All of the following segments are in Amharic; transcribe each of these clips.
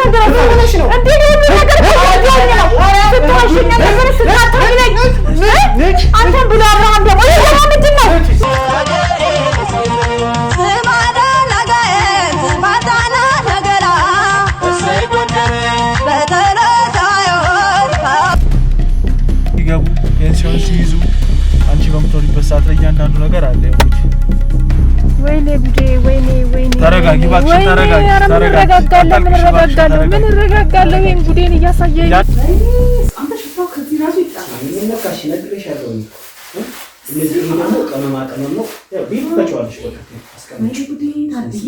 ድረስ እንዴ ሁሉ ነገር ስትዋሸኝ ነበር ስታታልለኝ አንተም ብሎ አብርሃም ደግሞ ይሄ ምንድን ነው? ሲገቡ ፔንሲዮን ሲይዙ አንቺ በምትኖሪበት ሰዓት ላይ እያንዳንዱ ነገር አለ። እንግዲህ ወይኔ ጉዴ፣ ወይኔ ወይኔ። ተረጋጊ እባክሽ፣ ተረጋጊ፣ ኧረ ምን እረጋጋለሁ? ምን እረጋጋለሁ? ምን እረጋጋለሁ? ይሄን ጉዴን እያሳየኝ አንተ ሽታው ከዚህ ራሱ ይጣላል። ነካሽ ነግሬሻለሁ። እነዚህ ይሄ ደግሞ ቅመማ ቅመም ነው። ያው ቤት ትፈጪዋለሽ። በቃ አስቀምጪ። ጉዴ ታድዬ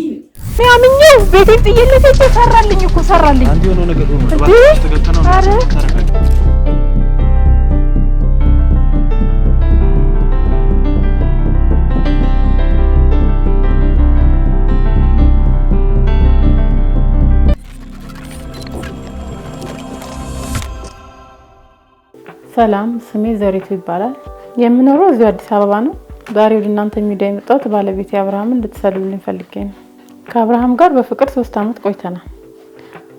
አምኜው ቤቴን ጥዬለት ሄጄ ሰራልኝ እኮ ሰራልኝ። አንድ የሆነው ነገር ሆኖ እንዴ? እባክሽ ተገተነው ኧረ ተረጋጊ። ሰላም፣ ስሜ ዘሪቱ ይባላል። የምኖረው እዚሁ አዲስ አበባ ነው። ዛሬ ወደ እናንተ ሚዲያ የመጣሁት ባለቤቴ አብርሃምን እንድትሰልሉልኝ ፈልጌ ነው። ከአብርሃም ጋር በፍቅር 3 ዓመት ቆይተናል።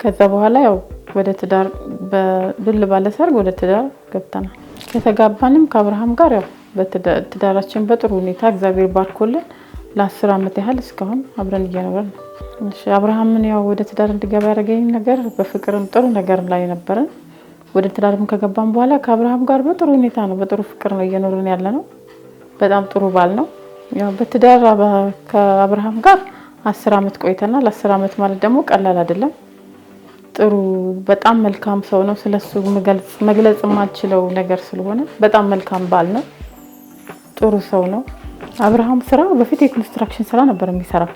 ከዛ በኋላ ያው ወደ ትዳር በድል ባለ ሰርግ ወደ ትዳር ገብተናል። ከተጋባንም ከአብርሃም ጋር ያው በትዳራችን በጥሩ ሁኔታ እግዚአብሔር ባርኮልን ለ10 ዓመት ያህል እስካሁን አብረን እየኖርን ነው። እሺ፣ አብርሃምን ያው ወደ ትዳር እንድገባ ያደረገኝ ነገር በፍቅርም ጥሩ ነገር ላይ ነበርን። ወደ ትዳርም ከገባን በኋላ ከአብርሃም ጋር በጥሩ ሁኔታ ነው፣ በጥሩ ፍቅር ነው እየኖርን ያለ ነው። በጣም ጥሩ ባል ነው። ያው በትዳር ከአብርሃም ጋር 10 ዓመት ቆይተናል። 10 ዓመት ማለት ደግሞ ቀላል አይደለም። ጥሩ በጣም መልካም ሰው ነው። ስለሱ መግለጽ የማልችለው ነገር ስለሆነ በጣም መልካም ባል ነው። ጥሩ ሰው ነው። አብርሃም ስራው በፊት የኮንስትራክሽን ስራ ነበር የሚሰራው።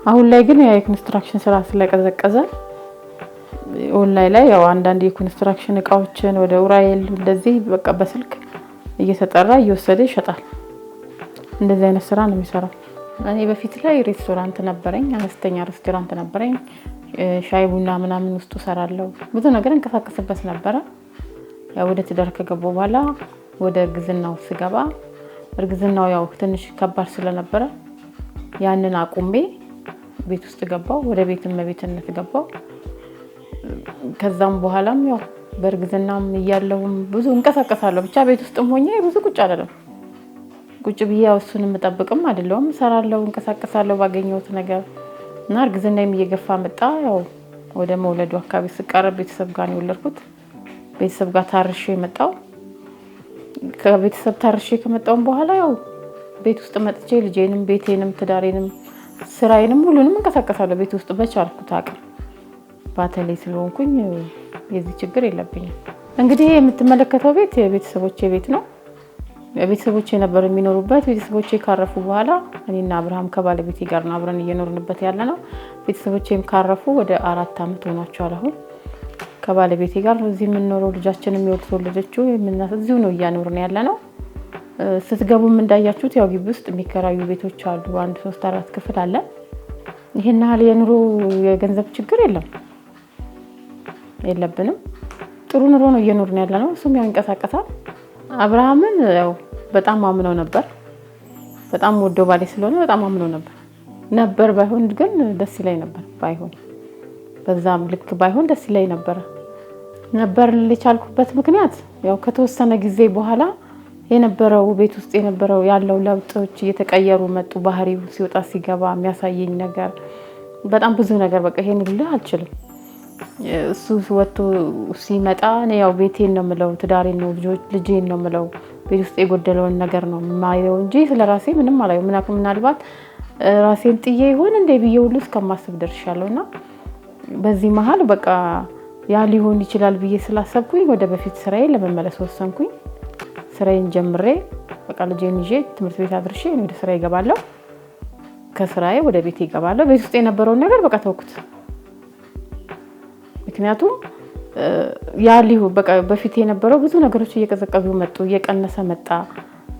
አሁን ላይ ግን ያ የኮንስትራክሽን ስራ ስለቀዘቀዘ ኦንላይን ላይ ያው አንዳንድ የኮንስትራክሽን እቃዎችን ወደ ኡራኤል እንደዚህ በቃ በስልክ እየተጠራ እየወሰደ ይሸጣል። እንደዚህ አይነት ስራ ነው የሚሰራው። እኔ በፊት ላይ ሬስቶራንት ነበረኝ፣ አነስተኛ ሬስቶራንት ነበረኝ። ሻይ ቡና ምናምን ውስጡ እሰራለሁ፣ ብዙ ነገር እንቀሳቀስበት ነበረ። ያው ወደ ትዳር ከገባሁ በኋላ ወደ እርግዝናው ስገባ እርግዝናው ያው ትንሽ ከባድ ስለነበረ ያንን አቁሜ ቤት ውስጥ ገባሁ፣ ወደ ቤት እመቤትነት ገባሁ። ከዛም በኋላም ያው በእርግዝናም እያለሁም ብዙ እንቀሳቀሳለሁ። ብቻ ቤት ውስጥም ሆኜ ብዙ ቁጭ አልልም። ቁጭ ብዬ ያው እሱን የምጠብቅም አይደለሁም። እሰራለሁ፣ እንቀሳቀሳለሁ ባገኘሁት ነገር እና እርግዝናዬም እየገፋ መጣ። ያው ወደ መውለዱ አካባቢ ስቃረብ ቤተሰብ ጋር ነው የወለድኩት። ቤተሰብ ጋር ታርሼ መጣሁ። ከቤተሰብ ታርሼ ከመጣሁም በኋላ ያው ቤት ውስጥ መጥቼ ልጄንም ቤቴንም ትዳሬንም ስራዬንም ሁሉንም እንቀሳቀሳለሁ ቤት ውስጥ በቻልኩት አቅም። ባተሌ ስለሆንኩኝ የዚህ ችግር የለብኝም። እንግዲህ የምትመለከተው ቤት የቤተሰቦቼ ቤት ነው። ቤተሰቦቼ ነበር የሚኖሩበት። ቤተሰቦቼ ካረፉ በኋላ እኔና አብርሃም ከባለቤቴ ጋር ነው አብረን እየኖርንበት ያለ ነው። ቤተሰቦቼም ካረፉ ወደ 4 ዓመት ሆኗቸዋል። አሁን ከባለቤቴ ጋር ነው እዚህ የምንኖረው። ልጃችንም የተወለደችው እዚሁ ነው እያኖርን ያለ ነው። ስትገቡም እንዳያችሁት ያው ግቢ ውስጥ የሚከራዩ ቤቶች አሉ። 1 3 4 ክፍል አለ። ይሄን ያህል የኑሮ የገንዘብ ችግር የለብንም። ጥሩ ኑሮ ነው እየኖርን ያለ ነው። እሱም ያው ይንቀሳቀሳል። አብርሃምን ያው በጣም አምነው ነበር። በጣም ወዶ ባሌ ስለሆነ በጣም አምነው ነበር። ነበር ባይሆን ግን ደስ ይለኝ ነበር። ባይሆን በዛም ልክ ባይሆን ደስ ይለኝ ነበር። ነበር ልቻልኩበት ምክንያት ያው ከተወሰነ ጊዜ በኋላ የነበረው ቤት ውስጥ የነበረው ያለው ለውጦች እየተቀየሩ መጡ። ባህሪው ሲወጣ ሲገባ የሚያሳየኝ ነገር በጣም ብዙ ነገር በቃ ይሄን ልልህ አልችልም። እሱ ወጥቶ ሲመጣ እኔ ያው ቤቴን ነው የምለው፣ ትዳሬን ነው፣ ልጄን ነው የምለው። ቤት ውስጥ የጎደለውን ነገር ነው የማየው እንጂ ስለራሴ ምንም አላየውም። ምናልባት ራሴን ጥዬ ይሆን እንዴ ብዬ ሁሉ እስከማስብ ደርሻለሁና በዚህ መሃል በቃ ያ ሊሆን ይችላል ብዬ ስላሰብኩኝ ወደ በፊት ስራዬ ለመመለስ ወሰንኩኝ። ስራዬን ጀምሬ በቃ ልጄን ይዤ ትምህርት ቤት አድርሼ እኔ ወደ ስራዬ እገባለሁ። ከስራዬ ወደ ቤቴ እገባለሁ። ቤት ውስጥ የነበረውን ነገር በቃ ተውኩት። ምክንያቱም ያ ሊሆን በቃ በፊት የነበረው ብዙ ነገሮች እየቀዘቀዙ መጡ፣ እየቀነሰ መጣ።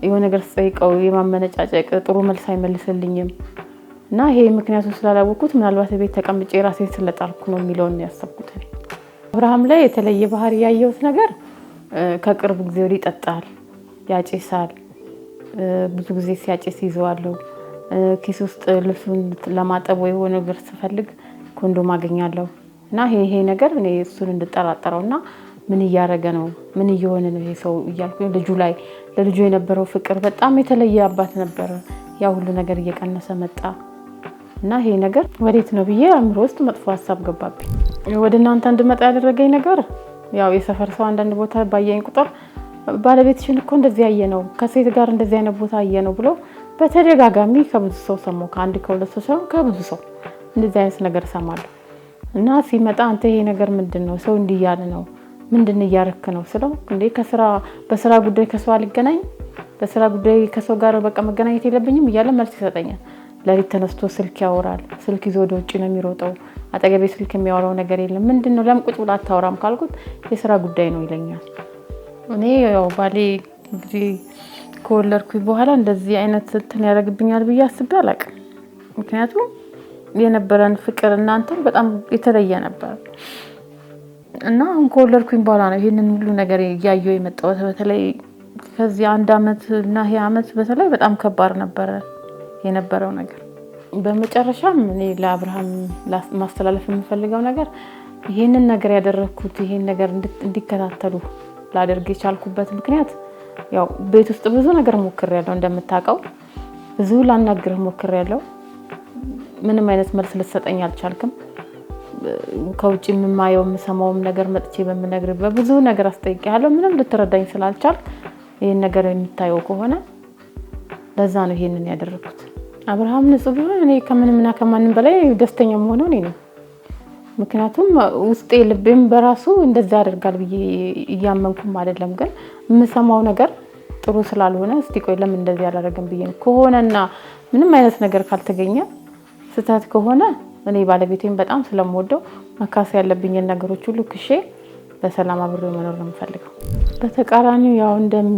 የሆነ ነገር ስጠይቀው የማመነጫጨቅ ጥሩ መልስ አይመልስልኝም። እና ይሄ ምክንያቱን ስላላወቅኩት ምናልባት ቤት ተቀምጬ ራሴን ስለጣልኩ ነው የሚለውን ያሰብኩት። አብርሃም ላይ የተለየ ባህሪ ያየሁት ነገር ከቅርብ ጊዜ ወዲህ ይጠጣል፣ ያጨሳል። ብዙ ጊዜ ሲያጨስ ይዘዋለሁ። ኪስ ውስጥ ልብሱን ለማጠብ ወይ የሆነ ነገር ስፈልግ ኮንዶም አገኛለሁ። እና ይሄ ነገር እኔ እሱን እንድጠራጠረውና ምን እያደረገ ነው፣ ምን እየሆነ ነው ይሄ ሰው እያልኩ ልጁ ላይ ለልጁ የነበረው ፍቅር በጣም የተለየ አባት ነበረ። ያ ሁሉ ነገር እየቀነሰ መጣ እና ይሄ ነገር ወዴት ነው ብዬ አእምሮ ውስጥ መጥፎ ሀሳብ ገባብኝ። ወደ እናንተ እንድመጣ ያደረገኝ ነገር ያው የሰፈር ሰው አንዳንድ ቦታ ባየኝ ቁጥር ባለቤትሽን እኮ እንደዚህ ያየ ነው፣ ከሴት ጋር እንደዚህ አይነት ቦታ ያየ ነው ብሎ በተደጋጋሚ ከብዙ ሰው ሰማሁ። ከአንድ ከሁለት ሰው ሳይሆን ከብዙ ሰው እንደዚህ አይነት ነገር እሰማለሁ። እና ሲመጣ አንተ ይሄ ነገር ምንድን ነው፣ ሰው እንዲህ እያለ ነው፣ ምንድን እያረክ ነው ስለው፣ እንዴ ከስራ በስራ ጉዳይ ከሰው አልገናኝ፣ በስራ ጉዳይ ከሰው ጋር በቃ መገናኘት የለብኝም እያለ መልስ ይሰጠኛል። ለሊት ተነስቶ ስልክ ያወራል። ስልክ ይዞ ወደ ውጭ ነው የሚሮጠው። አጠገቤ ስልክ የሚያወራው ነገር የለም። ምንድን ነው ለምን ቁጭ ብላ አታወራም ካልኩት የስራ ጉዳይ ነው ይለኛል። እኔ ያው ባሌ እንግዲህ ከወለድኩኝ በኋላ እንደዚህ አይነት እንትን ያደርግብኛል ብዬ አስቤ አላውቅም። ምክንያቱም የነበረን ፍቅር እናንተም በጣም የተለየ ነበር እና አሁን ከወለድኩኝ በኋላ ነው ይህንን ሁሉ ነገር እያየሁ የመጣሁት። በተለይ ከዚህ አንድ አመት እና ይሄ አመት በተለይ በጣም ከባድ ነበረ የነበረው ነገር። በመጨረሻም እኔ ለአብርሃም ማስተላለፍ የምፈልገው ነገር ይህንን ነገር ያደረግኩት ይህን ነገር እንዲከታተሉ ላደርግ የቻልኩበት ምክንያት ያው ቤት ውስጥ ብዙ ነገር ሞክሬያለሁ፣ እንደምታውቀው ብዙ ላናግርህ ሞክሬያለሁ። ምንም አይነት መልስ ልትሰጠኝ አልቻልክም። ከውጭ የማየው የምሰማውም ነገር መጥቼ በምነግርህ በብዙ ነገር አስጠይቄሃለሁ። ምንም ልትረዳኝ ስላልቻልክ ይህን ነገር የምታየው ከሆነ ለዛ ነው ይሄንን ያደረግኩት። አብርሃም ንጹህ ቢሆን እኔ ከምንምና ከማንም በላይ ደስተኛ የምሆነው እኔ ነኝ። ምክንያቱም ውስጤ ልቤም በራሱ እንደዛ ያደርጋል ብዬ እያመንኩም አይደለም፣ ግን የምሰማው ነገር ጥሩ ስላልሆነ እስቲ ቆይ ለምን እንደዚህ አላደረግም ብዬ ነው። ከሆነና ምንም አይነት ነገር ካልተገኘ ስህተት ከሆነ እኔ ባለቤቴን በጣም ስለምወደው መካስ ያለብኝን ነገሮች ሁሉ ክሼ በሰላም አብሬ መኖር ነው የምፈልገው። በተቃራኒው ያው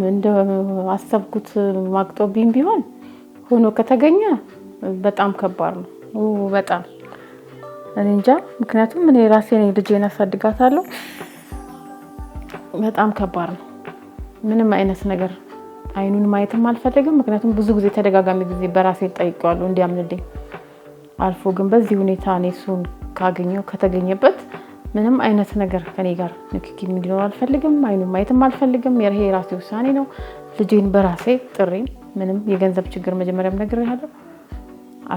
እንደ አሰብኩት ማግጦብኝ ቢሆን ሆኖ ከተገኘ በጣም ከባድ ነው። በጣም እኔ እንጃ። ምክንያቱም እኔ ራሴ ነኝ ልጄን አሳድጋታለሁ። በጣም ከባድ ነው። ምንም አይነት ነገር አይኑን ማየትም አልፈልግም። ምክንያቱም ብዙ ጊዜ ተደጋጋሚ ጊዜ በራሴ ጠይቄዋለሁ እንዲያምንልኝ። አልፎ ግን በዚህ ሁኔታ እኔ እሱን ካገኘው ከተገኘበት ምንም አይነት ነገር ከኔ ጋር ንክኪ እንዲኖር አልፈልግም። አይኑን ማየትም አልፈልግም። ይሄ የራሴ ውሳኔ ነው። ልጄን በራሴ ጥሬ ምንም የገንዘብ ችግር መጀመሪያም ነግሬሃለሁ፣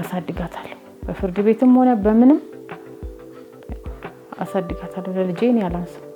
አሳድጋታለሁ። በፍርድ ቤትም ሆነ በምንም አሳድጋታለሁ። ለልጄ እኔ አላንስም።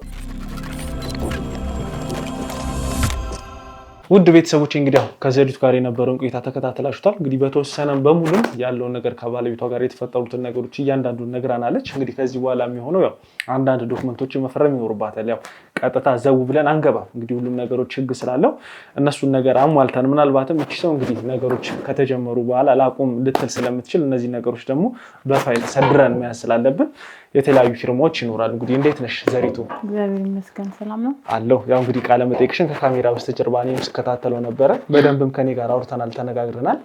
ውድ ቤተሰቦች እንግዲህ ያው ከዘሪቱ ጋር የነበረውን ቆይታ ተከታተላችሁታል። እንግዲህ በተወሰነም በሙሉም ያለውን ነገር ከባለቤቷ ጋር የተፈጠሩትን ነገሮች እያንዳንዱን ነግራናለች። እንግዲህ ከዚህ በኋላ የሚሆነው ያው አንዳንድ ዶክመንቶችን መፈረም ይኖርባታል። ያው ቀጥታ ዘው ብለን አንገባም። እንግዲህ ሁሉም ነገሮች ሕግ ስላለው እነሱን ነገር አሟልተን ምናልባትም እቺ ሰው እንግዲህ ነገሮች ከተጀመሩ በኋላ ላቁም ልትል ስለምትችል እነዚህ ነገሮች ደግሞ በፋይል ሰድረን መያዝ ስላለብን የተለያዩ ፊርማዎች ይኖራሉ። እንግዲህ እንዴት ነሽ ዘሪቱ? እግዚአብሔር ይመስገን ሰላም ነው አለሁ። ያው እንግዲህ ቃለ መጠይቅሽን ከካሜራ በስተጀርባ እኔም ስከታተለው ነበረ። በደንብም ከኔ ጋር አውርተናል፣ ተነጋግረናል።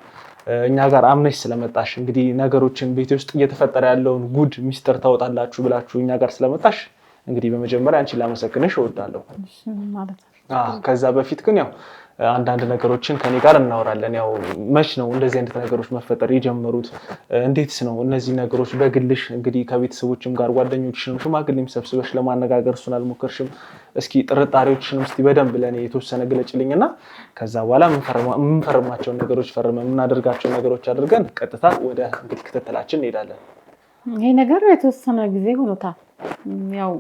እኛ ጋር አምነሽ ስለመጣሽ እንግዲህ ነገሮችን ቤት ውስጥ እየተፈጠረ ያለውን ጉድ ሚስጥር ታወጣላችሁ ብላችሁ እኛ ጋር ስለመጣሽ እንግዲህ በመጀመሪያ አንቺን ላመሰግንሽ እወዳለሁ። ማለት ነው። ከዛ በፊት ግን ያው አንዳንድ ነገሮችን ከኔ ጋር እናወራለን። ያው መች ነው እንደዚህ አይነት ነገሮች መፈጠር የጀመሩት? እንዴትስ ነው እነዚህ ነገሮች በግልሽ እንግዲህ ከቤተሰቦችም ጋር ጓደኞችሽንም ሽማግሌም ሰብስበሽ ለማነጋገር እሱን አልሞከርሽም? እስኪ ጥርጣሬዎችሽንም እስኪ በደንብ ለእኔ የተወሰነ ግለጭልኝ እና ከዛ በኋላ የምንፈርማቸውን ነገሮች ፈርመን የምናደርጋቸውን ነገሮች አድርገን ቀጥታ ወደ እንግዲህ ክትትላችን እንሄዳለን። ይሄ ነገር የተወሰነ ጊዜ ሆኖታል። ያው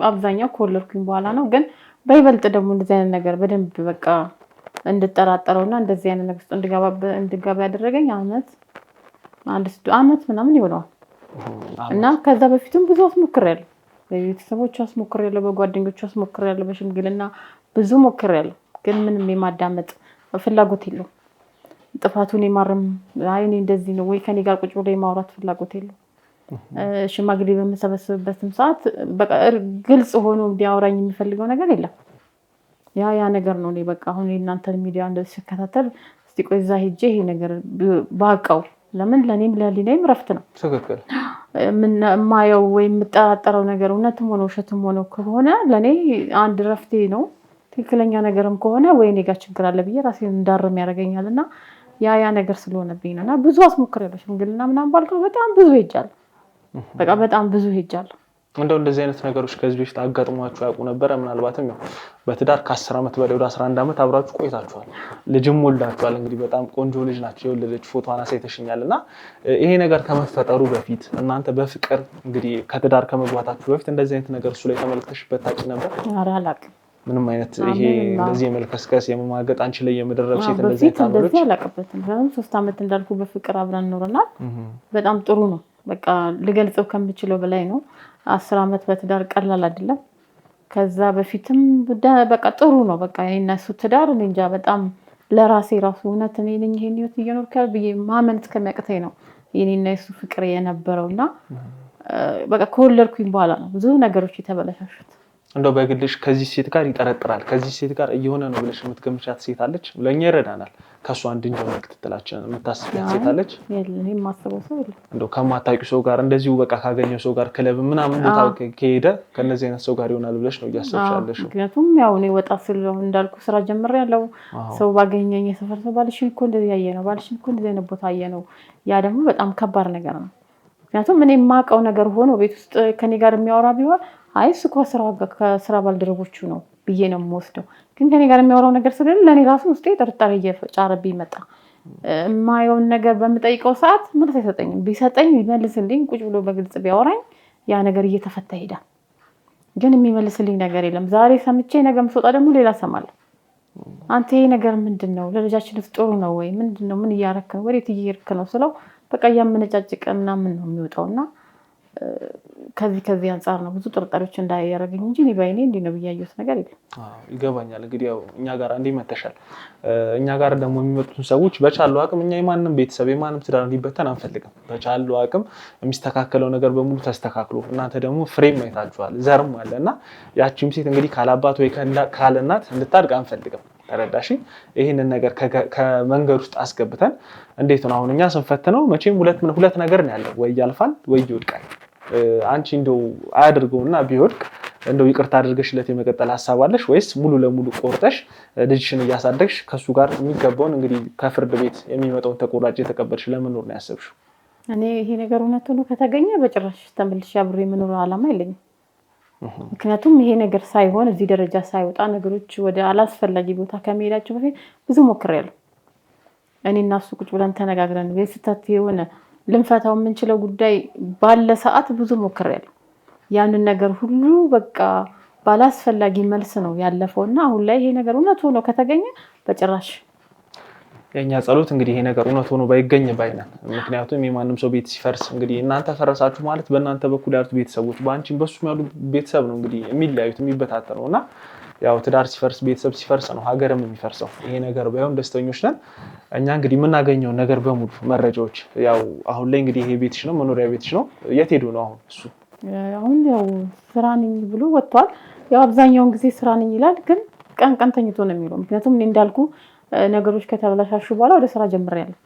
አብዛኛው ከወለድኩኝ በኋላ ነው። ግን በይበልጥ ደግሞ እንደዚህ አይነት ነገር በደንብ በቃ እንድጠራጠረውና እንደዚህ አይነት ነገር ውስጥ እንድገባ ያደረገኝ አመት አንድ አመት ምናምን ይሆነዋል። እና ከዛ በፊትም ብዙ አስሞክሬያለሁ። በቤተሰቦች አስሞክሬያለሁ፣ በጓደኞች አስሞክሬያለሁ፣ በሽምግልና ብዙ ሞክሬያለሁ። ግን ምንም የማዳመጥ ፍላጎት የለውም። ጥፋቱን የማረም አይ እኔ እንደዚህ ነው ወይ ከኔ ጋር ቁጭ ብሎ የማውራት ፍላጎት የለውም። ሽማግሌ በምሰበስብበትም ሰዓት በቃ ግልጽ ሆኖ እንዲያወራኝ የሚፈልገው ነገር የለም። ያ ያ ነገር ነው። እኔ በቃ አሁን የእናንተን ሚዲያ እንደዚህ ስከታተል እስቲ ቆይ እዛ ሄጄ ይሄ ነገር ባውቀው፣ ለምን ለእኔም ለህሊናዬም እረፍት ነው። ትክክል። የማየው ወይ የምጠራጠረው ነገር እውነትም ሆነ ውሸትም ሆነ ከሆነ ለእኔ አንድ እረፍቴ ነው። ትክክለኛ ነገርም ከሆነ ወይ እኔ ጋር ችግር አለ ብዬ ራሴን እንዳርም ያደርገኛል። እና ያ ያ ነገር ስለሆነብኝ ነው። እና ብዙ አስሞክሬያለሁ። ሽምግልና ምናምን ባልከው በጣም ብዙ ሄጃለሁ። በቃ በጣም ብዙ ሄጃለሁ። እንደው እንደዚህ አይነት ነገሮች ከዚህ በፊት አጋጥሟችሁ ያውቁ ነበረ? ምናልባትም ያው በትዳር ከ10 ዓመት በላይ ወደ 11 ዓመት አብራችሁ ቆይታችኋል፣ ልጅም ወልዳችኋል። እንግዲህ በጣም ቆንጆ ልጅ ናቸው የወለደች፣ ፎቶዋን አሳይተሽኛል። እና ይሄ ነገር ከመፈጠሩ በፊት እናንተ በፍቅር እንግዲህ ከትዳር ከመግባታችሁ በፊት እንደዚህ አይነት ነገር እሱ ላይ ተመልክተሽበት ታውቂ ነበር? ኧረ አላውቅም። ምንም አይነት ይሄ እንደዚህ የመልከስከስ የመማገጥ አንቺ ላይ የመደረብ ሴት እንደዚህ በፊት እንደዚህ አላውቅበትም። ምክንያቱም 3 ዓመት እንዳልኩ በፍቅር አብረን ኖረናል። በጣም ጥሩ ነው። በቃ ልገልጸው ከምችለው በላይ ነው። 10 ዓመት በትዳር ቀላል አይደለም። ከዛ በፊትም በቃ ጥሩ ነው። በቃ እኔና እሱ ትዳር እኔ እንጃ በጣም ለራሴ ራሱ እውነት እኔ ነኝ ይሄን ህይወት እየኖርኩ ያለው ብዬ ማመን እስከሚያቅተኝ ነው የኔና የሱ ፍቅር የነበረው። እና በቃ ከወለድኩኝ በኋላ ነው ብዙ ነገሮች የተበላሻሹት። እንደው በግልሽ ከዚህ ሴት ጋር ይጠረጥራል፣ ከዚህ ሴት ጋር እየሆነ ነው ብለሽ የምትገምቻት ሴት አለች? ለእኛ ይረዳናል። ከእሷ እንድንጀምር ክትትላችን የምታስቢያት ሴት አለች? የለም፣ የማስበው ሰው የለም። እንደው ከማታውቂው ሰው ጋር እንደዚሁ በቃ ካገኘው ሰው ጋር ክለብ ምናምን ቦታ ከሄደ ከእነዚህ አይነት ሰው ጋር ይሆናል ብለሽ ነው እያሰብሽ ያለሽው? ምክንያቱም ያው እኔ ወጣ ስል እንዳልኩ ስራ ጀምሬያለሁ። ሰው ባገኘኝ የሰፈር ሰው ባልሽን እኮ እንደዚህ ያየ ነው፣ ባልሽን እኮ እንደዚህ አይነት ቦታ አየ ነው። ያ ደግሞ በጣም ከባድ ነገር ነው። ምክንያቱም እኔ የማውቀው ነገር ሆኖ ቤት ውስጥ ከኔ ጋር የሚያወራ ቢሆን አይ እሱ ከስራ ባልደረቦቹ ነው ብዬ ነው የምወስደው። ግን ከኔ ጋር የሚያወራው ነገር ስለሌለ ለእኔ ራሱ ውስጤ ጥርጣሬ እየጫረብኝ መጣ። የማየውን ነገር በምጠይቀው ሰዓት መልስ አይሰጠኝም። ቢሰጠኝ ቢመልስልኝ ቁጭ ብሎ በግልጽ ቢያወራኝ ያ ነገር እየተፈታ ይሄዳል። ግን የሚመልስልኝ ነገር የለም። ዛሬ ሰምቼ ነገ ስወጣ ደግሞ ሌላ እሰማለሁ። አንተ ይሄ ነገር ምንድን ነው? ለልጃችንስ ጥሩ ነው ወይ? ምንድን ነው? ምን እያረክ ነው? ወዴት እየሄድክ ነው ስለው በቃ እያመነጫጭቀ ምናምን ነው የሚወጣው። እና ከዚህ አንጻር ነው ብዙ ጥርጣሬዎች እንዳያረገኝ እንጂ እኔ ባይኔ እንዲህ ነው ብዬ ያየሁት ነገር የለም። አዎ ይገባኛል። እንግዲህ ያው እኛ ጋር እንዲህ መተሻል። እኛ ጋር ደግሞ የሚመጡትን ሰዎች በቻለው አቅም እኛ የማንም ቤተሰብ የማንም ትዳር እንዲበተን አንፈልግም። በቻለው አቅም የሚስተካከለው ነገር በሙሉ ተስተካክሎ እናንተ ደግሞ ፍሬም አይታችኋል፣ ዘርም አለ እና ያቺም ሴት እንግዲህ ካላባት ወይ ካለእናት እንድታድግ አንፈልግም። ተረዳሽ? ይሄንን ነገር ከመንገድ ውስጥ አስገብተን እንዴት ነው አሁን እኛ ስንፈትነው መቼም ሁለት ነገር ነው ያለው፣ ወይ ያልፋል ወይ ይወድቃል። አንቺ እንደው አያድርገውና ቢወድቅ እንደው ይቅርታ አድርገሽለት የመቀጠል ሀሳብ አለሽ ወይስ ሙሉ ለሙሉ ቆርጠሽ ልጅሽን እያሳደግሽ ከሱ ጋር የሚገባውን እንግዲህ ከፍርድ ቤት የሚመጣውን ተቆራጭ የተቀበልሽ ለመኖር ነው ያሰብሽው? እኔ ይሄ ነገር እውነት ሆኖ ከተገኘ በጭራሽ ተመልሼ አብሬ የመኖር አላማ የለኝም። ምክንያቱም ይሄ ነገር ሳይሆን እዚህ ደረጃ ሳይወጣ ነገሮች ወደ አላስፈላጊ ቦታ ከመሄዳቸው በፊት ብዙ ሞክሬያለሁ። እኔ እና እሱ ቁጭ ብለን ተነጋግረን በስህተት የሆነ ልንፈታው የምንችለው ጉዳይ ባለ ሰዓት ብዙ ሞክሬያለሁ። ያንን ነገር ሁሉ በቃ ባላስፈላጊ መልስ ነው ያለፈውና አሁን ላይ ይሄ ነገር እውነት ሆኖ ከተገኘ በጭራሽ የኛ ጸሎት እንግዲህ ይሄ ነገር እውነት ሆኖ ባይገኝ ባይነን። ምክንያቱም የማንም ሰው ቤት ሲፈርስ እንግዲህ እናንተ ፈረሳችሁ ማለት በእናንተ በኩል ያሉት ቤተሰቦች በአንቺም በሱም ያሉ ቤተሰብ ነው እንግዲህ የሚለያዩት የሚበታተነው። እና ያው ትዳር ሲፈርስ ቤተሰብ ሲፈርስ ነው ሀገርም የሚፈርሰው። ይሄ ነገር ባይሆን ደስተኞች ነን እኛ። እንግዲህ የምናገኘው ነገር በሙሉ መረጃዎች ያው አሁን ላይ እንግዲህ ይሄ ቤትሽ ነው መኖሪያ ቤትሽ ነው። የት ሄዱ ነው አሁን እሱ? አሁን ያው ስራ ነኝ ብሎ ወጥቷል። ያው አብዛኛውን ጊዜ ስራ ነኝ ይላል፣ ግን ቀን ቀን ተኝቶ ነው የሚውለው። ምክንያቱም እኔ እንዳልኩ ነገሮች ከተበላሻሹ በኋላ ወደ ስራ ጀምሬያለሁ።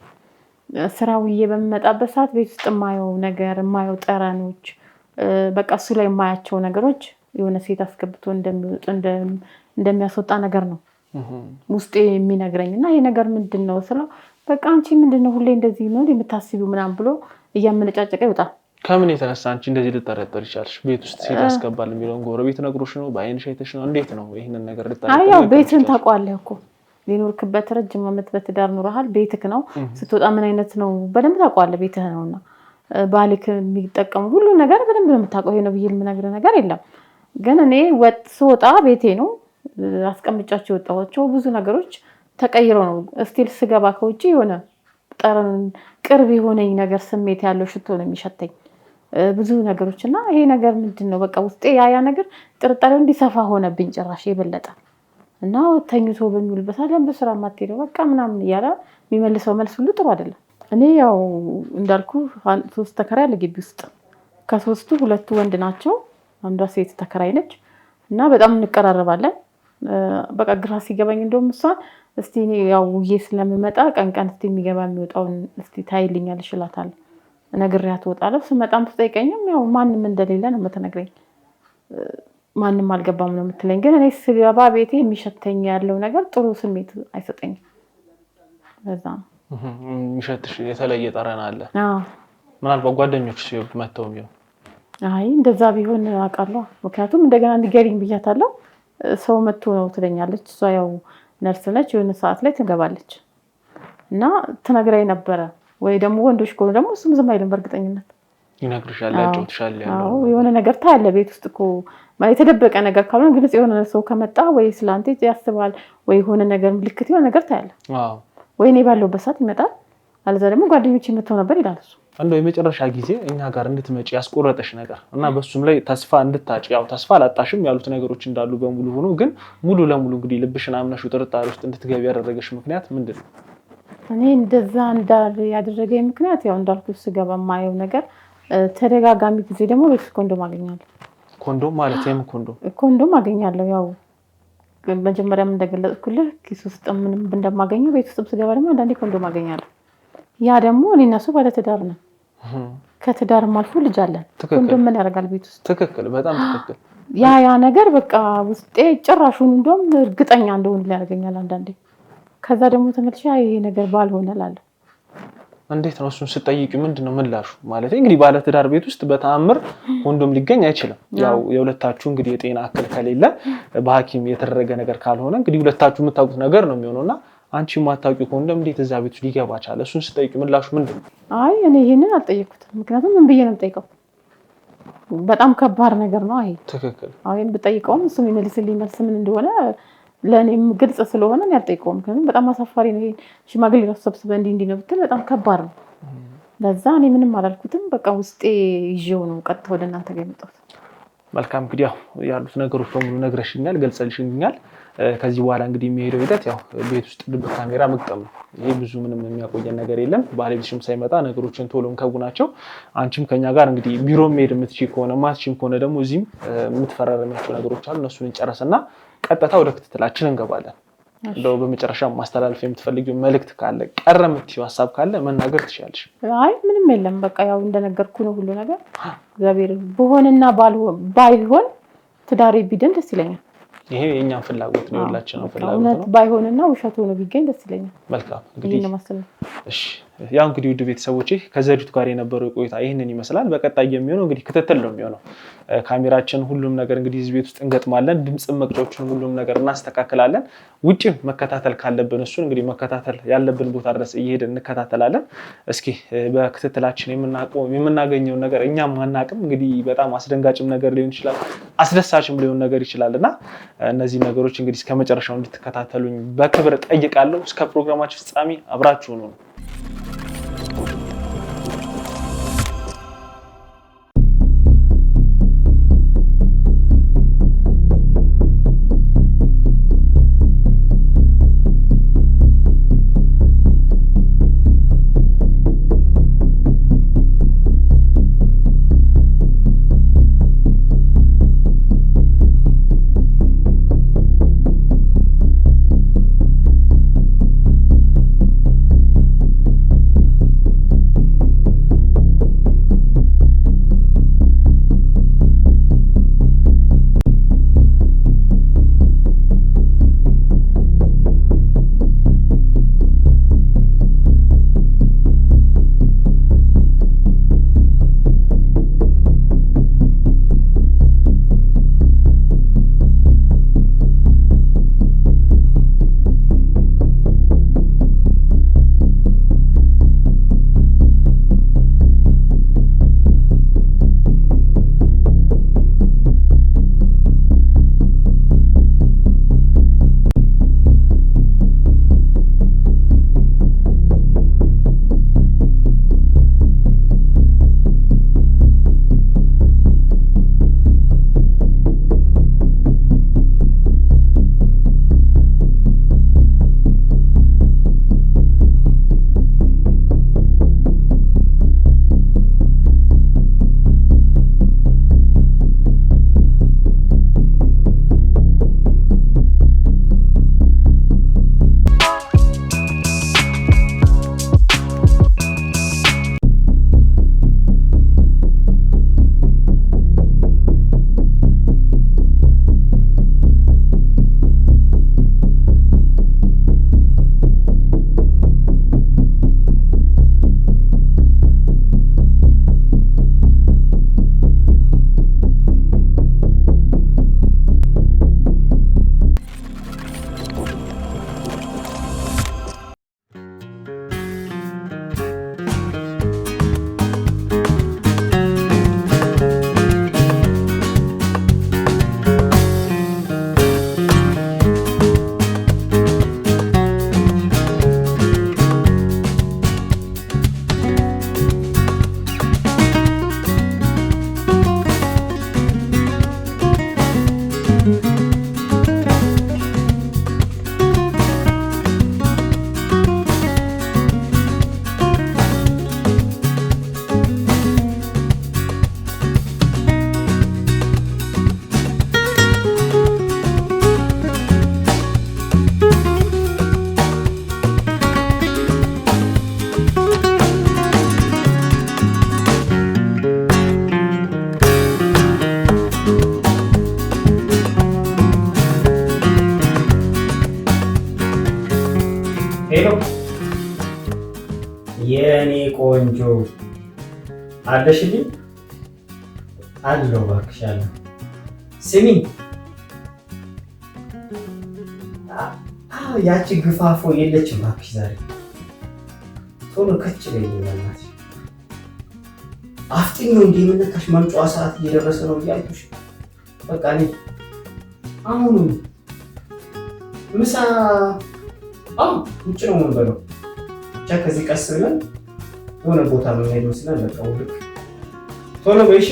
ስራ ውዬ በምመጣበት ሰዓት ቤት ውስጥ የማየው ነገር የማየው ጠረኖች በቃ እሱ ላይ የማያቸው ነገሮች የሆነ ሴት አስገብቶ እንደሚያስወጣ ነገር ነው ውስጤ የሚነግረኝ። እና ይሄ ነገር ምንድን ነው ስለው በቃ አንቺ ምንድን ነው ሁሌ እንደዚህ ነው የምታስቢው ምናምን ብሎ እያመነጫጨቀ ይወጣል። ከምን የተነሳ አንቺ እንደዚህ ልጠረጠር ይቻልሽ? ቤት ውስጥ ሴት ያስገባል የሚለውን ጎረቤት ነግሮሽ ነው? በአይንሽ አይተሽ ነው? እንዴት ነው ይሄንን ነገር ልጠረጠር? ያው ቤትህን ታውቀዋለህ እኮ የኖርክበት ረጅም ዓመት በትዳር ኖረሃል። ቤትህ ነው። ስትወጣ ምን አይነት ነው በደንብ ታውቀዋለህ። ቤትህ ነውና ባልክ የሚጠቀሙ ሁሉ ነገር በደንብ ነው የምታውቀው። ይሄ ነው ብዬ የምነግርህ ነገር የለም። ግን እኔ ስወጣ ቤቴ ነው አስቀምጫቸው የወጣኋቸው ብዙ ነገሮች ተቀይረው ነው። still ስገባ ከውጭ የሆነ ጠረን ቅርብ የሆነኝ ነገር ስሜት ያለው ሽቶ ነው የሚሸተኝ ብዙ ነገሮች። እና ይሄ ነገር ምንድን ነው በቃ ውስጤ ያ ነገር ጥርጣሬው እንዲሰፋ ሆነብኝ ጭራሽ የበለጠ። እና ተኝቶ በሚውልበት ሰዓት በስራ የማትሄደው በቃ ምናምን እያለ የሚመልሰው መልስ ሁሉ ጥሩ አይደለም። እኔ ያው እንዳልኩ 3 ተከራይ አለ ግቢ ውስጥ። ከ3ቱ 2 ወንድ ናቸው፣ አንዷ ሴት ተከራይ ነች። እና በጣም እንቀራረባለን። በቃ ግራ ሲገባኝ እንደውም እሷን እስቲ እኔ ያው ውዬ ስለምመጣ ቀን ቀን እስቲ የሚገባ የሚወጣውን እስቲ ታይልኛለሽ እላታለሁ። ነግሬያት እወጣለሁ። ስመጣም ትጠይቀኝም ያው ማንም እንደሌለ ነው የምትነግረኝ። ማንም አልገባም ነው የምትለኝ። ግን እኔ ስገባ ቤቴ የሚሸተኝ ያለው ነገር ጥሩ ስሜት አይሰጠኝም። ለዛ ነው የሚሸትሽ የተለየ ጠረን አለ። ምናልባት ጓደኞች ሲወዱ መተው ቢሆን? አይ እንደዛ ቢሆን አውቃለሁ። ምክንያቱም እንደገና ንገሪኝ ብያታለሁ። ሰው መጥቶ ነው ትለኛለች። እሷ ያው ነርስ ነች፣ የሆነ ሰዓት ላይ ትገባለች እና ትነግራኝ ነበረ። ወይ ደግሞ ወንዶች ከሆኑ ደግሞ እሱም ዝም አይልም በእርግጠኝነት ይነግርሻል፣ ያጫውትሻል። አዎ የሆነ ነገር ታያለህ ቤት ውስጥ እኮ የተደበቀ ነገር ካልሆነ ግልጽ የሆነ ሰው ከመጣ ወይ ስለአንተ ያስባል ወይ የሆነ ነገር ምልክት የሆነ ነገር ታያለህ። ወይ እኔ ባለሁበት ሰዓት ይመጣል፣ አለዛ ደግሞ ጓደኞቼ መጥተው ነበር ይላል እሱ። እንደው የመጨረሻ ጊዜ እኛ ጋር እንድትመጪ ያስቆረጠሽ ነገር እና በሱም ላይ ተስፋ እንድታጭ፣ ያው ተስፋ አላጣሽም ያሉት ነገሮች እንዳሉ በሙሉ ሆኖ ግን ሙሉ ለሙሉ እንግዲህ ልብሽን አምነሽው ጥርጣሬ ውስጥ እንድትገቢ ያደረገሽ ምክንያት ምንድን ነው? እኔ እንደዛ እንዳል ያደረገኝ ምክንያት ያው እንዳልኩት ስገባ የማየው ነገር ተደጋጋሚ ጊዜ ደግሞ ቤት ውስጥ ኮንዶም አገኛለሁ። ኮንዶም ማለት የምን ኮንዶም? ኮንዶም አገኛለሁ። ያው መጀመሪያም እንደገለጽኩልህ ኪስ ውስጥ ምንም እንደማገኘው ቤት ውስጥም ስገባ ደግሞ አንዳንዴ ኮንዶም አገኛለሁ። ያ ደግሞ እኔ እና እሱ ባለትዳር ነን። ከትዳርም አልፎ ልጅ አለን። ኮንዶም ምን ያደርጋል ቤት ውስጥ? ትክክል፣ በጣም ትክክል። ያ ነገር በቃ ውስጤ ጭራሹን እንደውም እርግጠኛ እንደሆነ ያደርገኛል አንዳንዴ። ከዛ ደግሞ ተመልሼ ይሄ ነገር ባልሆነ እላለሁ። እንዴት ነው እሱን ስጠይቂ ምንድን ነው ምላሹ? ማለት እንግዲህ ባለትዳር ቤት ውስጥ በተአምር ኮንዶም ሊገኝ አይችልም። ያው የሁለታችሁ እንግዲህ የጤና እክል ከሌለ በሐኪም የተደረገ ነገር ካልሆነ እንግዲህ ሁለታችሁ የምታውቁት ነገር ነው የሚሆነው እና አንቺ የማታውቂው ኮንዶም እንዴት እዛ ቤት ውስጥ ሊገባ ቻለ? እሱን ስጠይቂ ምላሹ ምንድን ነው? አይ እኔ ይሄንን አልጠየኩትም። ምክንያቱም ምን ብዬ ነው የምጠይቀው? በጣም ከባድ ነገር ነው። አይ ትክክል። አይ ብጠይቀውም እሱ የሚመልስልኝ መልስ ምን እንደሆነ ለእኔም ግልጽ ስለሆነ እኔ አልጠይቀውም። ምክንያቱም በጣም አሳፋሪ ነው። ይሄ ሽማግሌ ራሱ ሰብስበህ እንዲህ እንዲህ ነው ብትል በጣም ከባድ ነው። ለዛ እኔ ምንም አላልኩትም። በቃ ውስጤ ይዤው ነው ቀጥታ ወደ እናንተ ጋር የመጣሁት። መልካም እንግዲህ ያው ያሉት ነገሮች በሙሉ ነግረሽኛል፣ ገልጸልሽኛል። ከዚህ በኋላ እንግዲህ የሚሄደው ሂደት ያው ቤት ውስጥ ድብቅ ካሜራ መግጠም ነው። ይሄ ብዙ ምንም የሚያቆየን ነገር የለም። ባለቤትሽም ሳይመጣ ነገሮችን ቶሎ እንከውናቸው። አንቺም ከኛ ጋር እንግዲህ ቢሮ መሄድ የምትችይ ከሆነ ማትችይም ከሆነ ደግሞ እዚህም የምትፈራረሚያቸው ነገሮች አሉ። እነሱን እንጨረስና ቀጥታ ወደ ክትትላችን እንገባለን። እንደው በመጨረሻ ማስተላለፍ የምትፈልጊው መልእክት ካለ፣ ቀረ የምትይው ሀሳብ ካለ መናገር ትችያለሽ። አይ ምንም የለም። በቃ ያው እንደነገርኩ ነው ሁሉ ነገር። እግዚአብሔር በሆነና ባይሆን ትዳሬ ቢድን ደስ ይለኛል። ይሄ የእኛም ፍላጎት ነው፣ የሁላችንም ፍላጎት እውነት ነው። ባይሆንና ውሸት ሆኖ ቢገኝ ደስ ይለኛል። መልካም እንግዲህ እሺ፣ ያው እንግዲህ ውድ ቤተሰቦቼ ከዘሪቱ ጋር የነበረው ቆይታ ይህንን ይመስላል። በቀጣይ የሚሆነው እንግዲህ ክትትል ነው የሚሆነው። ካሜራችን ሁሉም ነገር እንግዲህ እዚህ ቤት ውስጥ እንገጥማለን። ድምፅ መቅጫዎችን ሁሉም ነገር እናስተካክላለን። ውጭም መከታተል ካለብን እሱን እንግዲህ መከታተል ያለብን ቦታ ድረስ እየሄድን እንከታተላለን። እስኪ በክትትላችን የምናገኘውን ነገር እኛም አናውቅም። እንግዲህ በጣም አስደንጋጭም ነገር ሊሆን ይችላል፣ አስደሳችም ሊሆን ነገር ይችላል እና እነዚህ ነገሮች እንግዲህ እስከ መጨረሻው እንድትከታተሉኝ በክብር ጠይቃለሁ። እስከ ፕሮግራማችን ፍጻሜ አብራችሁ ነው። ቆንጆ አለሽልኝ? አለሁ እባክሽ አለሁ። ስሚ፣ አዎ ያቺ ግፋፎ የለችም እባክሽ ዛሬ። ቶሎ ከች በይልኝ በእናትሽ። አፍጥኚው እንዴ፣ የምነካሽ መምጫዋ ሰዓት እየደረሰ ነው እያልኩሽ። በቃ እኔ አሁኑ ምሳ አዎ ውጭ ነው የምንበለው። ብቻ ከዚህ ቀስ ብለን የሆነ ቦታ የምንሄድ መስለን በቃ ውልቅ። ቶሎ በይ እሺ።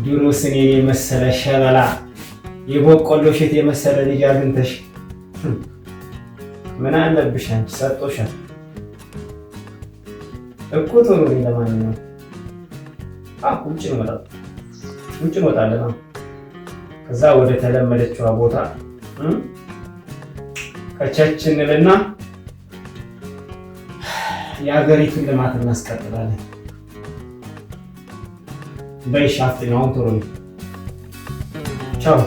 ድሮስ እኔን የመሰለ ሸበላ የበቆሎ እሸት የመሰለ ልጅ አግኝተሽ ምን አለብሽ አንቺ፣ ሰጦሻል እኮ። ቶሎ በይ። ለማንኛውም አዎ ውጭ እንወጣለን፣ ውጭ እንወጣለን። አዎ ከዛ ወደ ተለመደችዋ ቦታ ከቸች እንልና የሀገሪቱን ልማት እናስቀጥላለን። በይ አፍጥኝ፣ አሁን ቶሎ በይ። ቻው።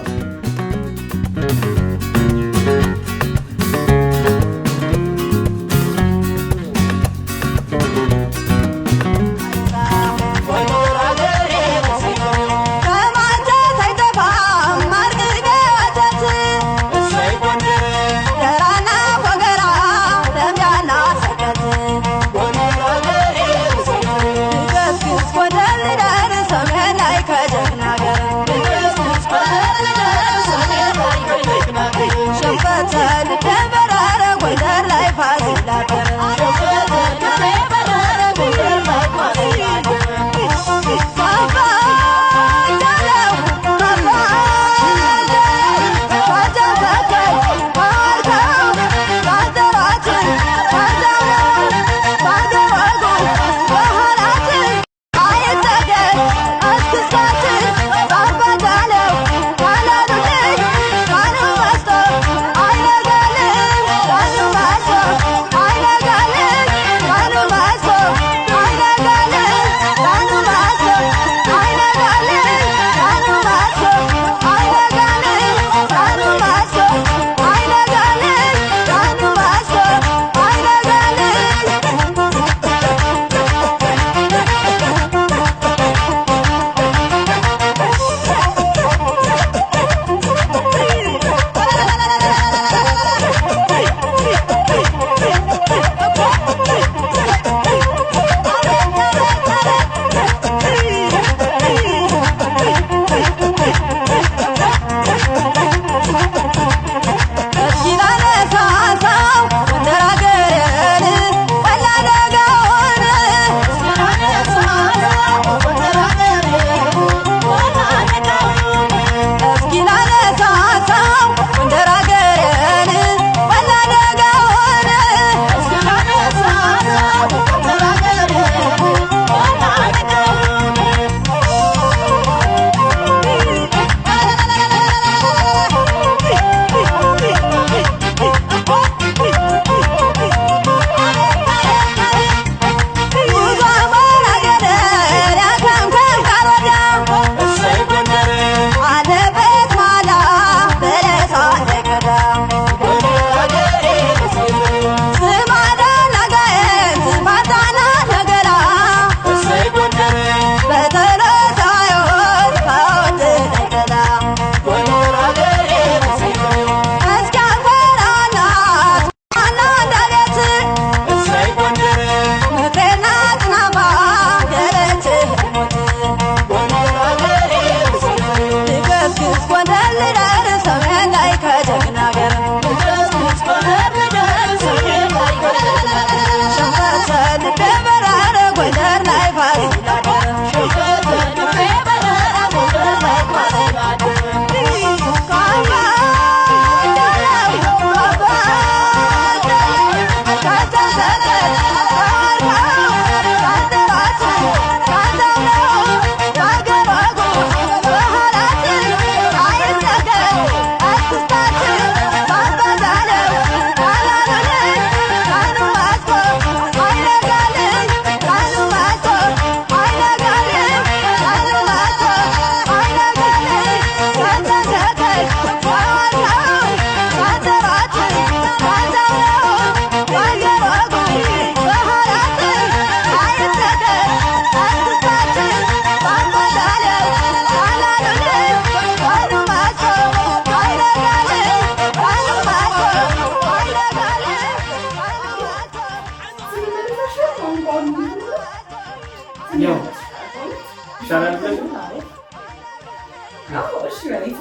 ከጀግና ጋር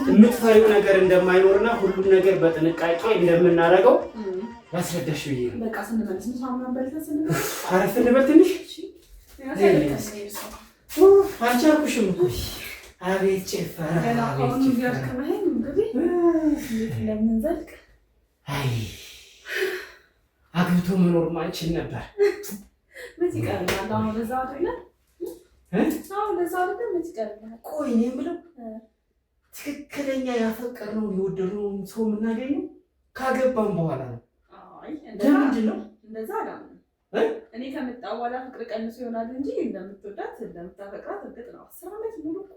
የምትፈሪው ነገር እንደማይኖርና ሁሉም ነገር በጥንቃቄ እንደምናደርገው ላስረዳሽ ብዬ ነው። በቃ ስንመለስ ምሳ ምናምን በልተን ስንመለስ አረፍ እንበል ትንሽ። አልቻልኩሽም እኮ። አቤት ጭፈራ! ገና ከአሁኑ ቢያድክመኝ እንግዲህ እንዴት እንደምንዘልቅ። አይ አግብቶ መኖር ማንችል ነበር። መች ይቀርናል? አሁን ወደዛ አይደለ? አሁን ወደዛ አይደለ? መች ይቀርናል? ቆይ እኔ የምለው ትክክለኛ ያፈቀርነውን የወደድነውን ሰው የምናገኘው ካገባን በኋላ ነው። ለምንድን ነው እንደዛ? አላምንም። እኔ ከመጣሁ በኋላ ፍቅር ቀንሶ ይሆናል እንጂ እንደምትወዳት እንደምታፈቅራት እርግጥ ነው። 10 ዓመት ሙሉ እኮ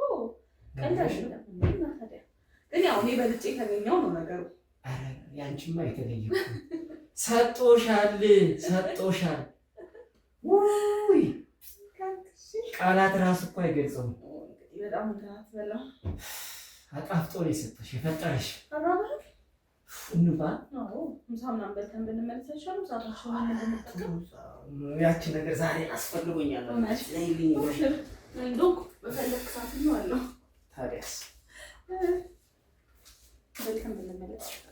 ቀልድ አይደለም። እና ታዲያ ግን ያው እኔ በልጬ ካገኘው ነው ነገሩ። ኧረ ያንቺማ የተለየ ሰጦሻል፣ ሰጦሻል። ውይ ቃላት ራሱ እኮ አይገልጸውም። በጣም እንትን አጣፍጦ ነው የሰጠሽ የፈጠረሽ። አራበህ እንባ ምሳ ምናምን በልተን ብንመለስ አይሻልም? ሰዓታችንን እንደምንጠቀም ያቺ ነገር ዛሬ አስፈልጎኛል። እንደው በፈለክ ሰዓት ነው አለው። ታዲያስ በልተን ብንመለስ ይሻላል።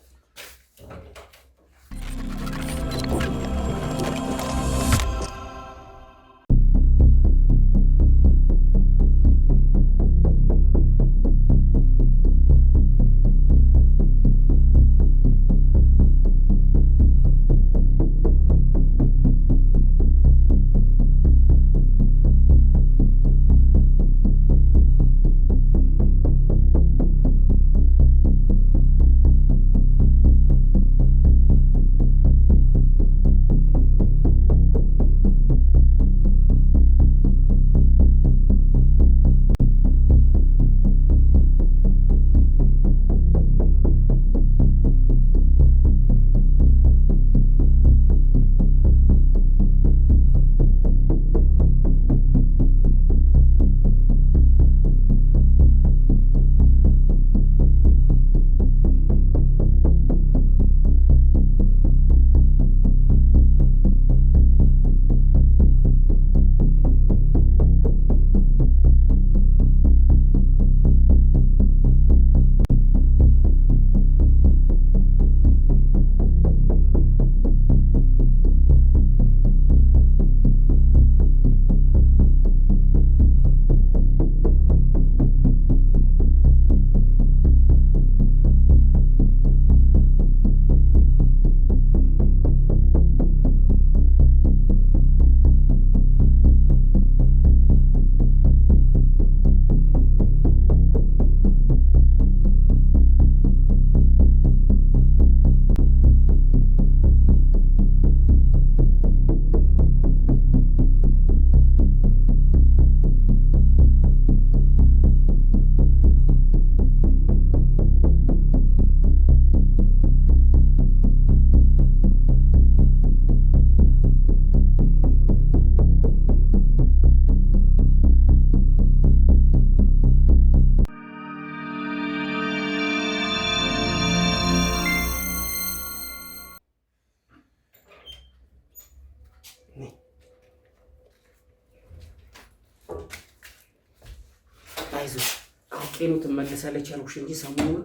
አይዞሽ አውቄ ነው ትመለሳለች ያልኩሽ እንጂ ሰሞኑን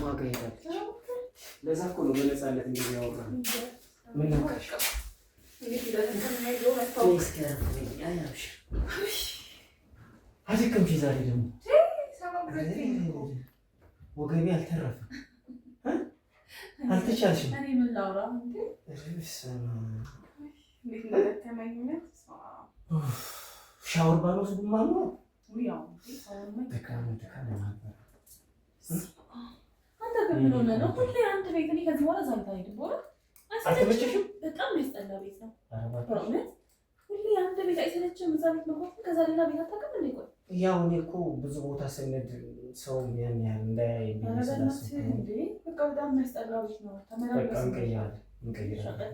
ዋጋ ሄዳለች። ለዛ እኮ ነው በነፃነት እንደዚህ ያወራነው። ምን ነካሽ? አደከምሽ ዛሬ ደግሞ ወገቤ አልተረፈም። አልተቻልሽም። ሻወር ባልወስድማ ነው ድካም ድካም ነበር። አንተ ግን ምን ሆነህ ነው ሁሌ አንድ ቤት? እኔ ከዚህ በኋላ እዛ ቤት አልሄድም። በእውነት አልተመቸሽም? በጣም የሚያስጠላ ቤት ነው በእውነት። ሁሌ አንድ ቤት አይሰለችም? እዛ ቤት መግባት ከዛ ሌላ ቤት አታውቅም እንዴ? ቆይ ያው እኔ እኮ ብዙ ቦታ ስንሄድ ሰው ያን ያህል እንዳያይ በቃ በጣም የሚያስጠላ ቤት ነው። በቃ እንቀይራለን፣ እንቀይራለን፣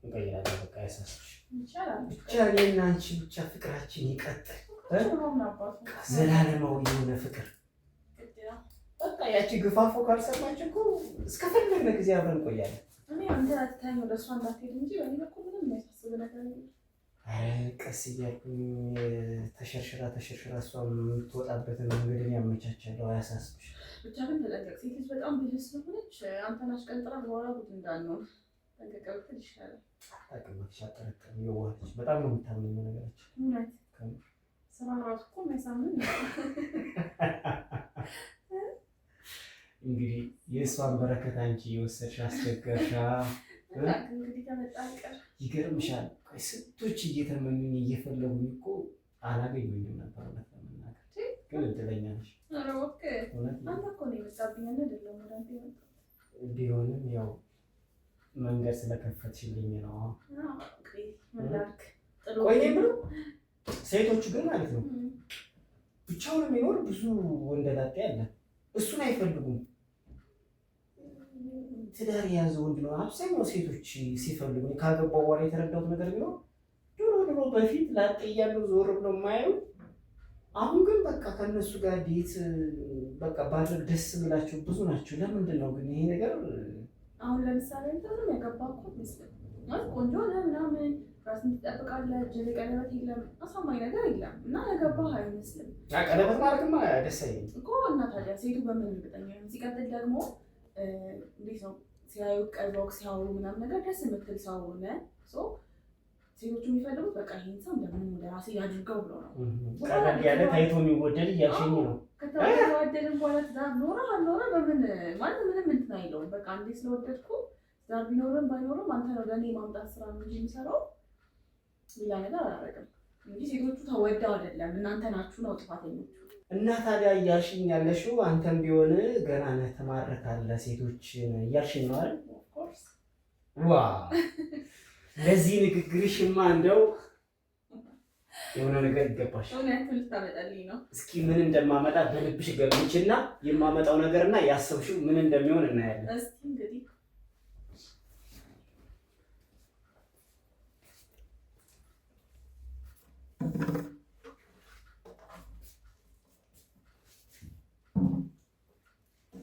እንቀይራለን። በቃ ያሳስብሽ ብቻ እኔና አንቺ ብቻ ፍቅራችን ይቀጥል። ዘላለማዊ የሆነ ፍቅር። በቃ ያቺ ግፋፎ ካልሰማች እኮ እስከፈለግን ጊዜ አብረን እንቆያለን። እኔ አንተ አትታኝ ወደ እሷ እንዳትሄድ እንጂ በእኔ በኩል ምንም የሚያሳስብ ነገር የለም። ቀስ እያልኩኝ ተሸርሽራ ተሸርሽራ እሷ የምትወጣበትን መንገድን ያመቻቻለሁ። አያሳስብሽ። ብቻ ግን ተጠንቀቅ። ሴት ልጅ በጣም ብልህ ስለሆነች አንተን አሽቀንጥራ በኋላ ጉድ እንዳንሆን ጠንቀቅ ብትል ይሻላል። አታውቅም፣ አትጠረጥርም። የዋህ ነች። በጣም ነው የምታምነኝ ነገራችን። እውነት ስራ እራሱ እኮ የሚያሳምን ነው። እንግዲህ የእሷን በረከት አንቺ የወሰድሽ አስቸገርሻ። እንግዲህ ከመጣ አይቀር ይገርምሻል። ስንቶች እየተመኙኝ እየፈለጉኝ እኮ አላገኙኝም ነበር። እውነት ለመናገር ግን እድለኛ ነሽ። ኧረ እባክህ አንተ እኮ ነው የመጣብኝ አይደለም ወደ አንተ የመጣሁት። ቢሆንም ያው መንገድ ስለከፈትሽልኝ ነው። ቆይ የምለው ሴቶቹ ግን ማለት ነው ብቻውን የሚኖር ብዙ ወንደላጤ አለ። እሱን አይፈልጉም። ትዳር የያዘ ወንድ ነው አብዛኛው ሴቶች ሲፈልጉ። ካገባሁ በኋላ የተረዳሁት ነገር ቢኖር ድሮ ድሮ በፊት ላጤ እያለሁ ዞር ብለው የማየው፣ አሁን ግን በቃ ከእነሱ ጋር date በቃ ባድረግ ደስ የሚላቸው ብዙ ናቸው። ለምንድን ነው ግን ይሄ ነገር? አሁን ለምሳሌ አንተ ምንም ያገባህ እኮ አይመስልም ማለት ቆንጆ ነህ ምናምን ራስን ትጠብቃለህ፣ እጅህ ላይ ቀለበት የለም፣ አሳማኝ ነገር የለም እና ያገባህ አይመስልም። ቀለበት ማድረግማ ደስ አይለኝም እኮ። እና ታዲያ ሴቱ በምን እርግጠኛ ነው? ሲቀጥል ደግሞ እንዴት ነው ሲያዩ ቀርበው ሲያወሩ ምናምን ነገር ደስ የምትል ሰው ሆነ ሴቶቹ የሚፈልጉት በቃ ይሄን ሰው እንደምንም ወደ ራሴ ያድርገው ብሎ ነው። ቀለል ያለ ታይቶ የሚወደድ እያልሽኝ ነው። ከተዋደድን በኋላ ትዳር ኖረ አልኖረ በምን ማለት ምንም እንትን አይለውም። በቃ አንዴ ስለወደድኩ ትዳር ቢኖርም ባይኖርም አንተ ነው ለእኔ ማምጣት ስራ ነው እንጂ የሚሰራው ሌላ ነገር አላደረግም እንጂ ሴቶቹ ተወደው አይደለም፣ እናንተ ናችሁ ነው ጥፋተኞቹ። እና ታዲያ እያልሽኝ ያለሽው አንተም ቢሆን ገና ነህ ትማርካለህ ሴቶችን እያልሽኝ ነው አይደል? Of course። ዋ ለዚህ ንግግርሽማ እንደው የሆነ ነገር ይገባሽ። እውነት ልታመጣልኝ ነው? እስኪ ምን እንደማመጣ በልብሽ ገምችና የማመጣው ነገርና ያሰብሽው ምን እንደሚሆን እናያለን። እስኪ እንግዲህ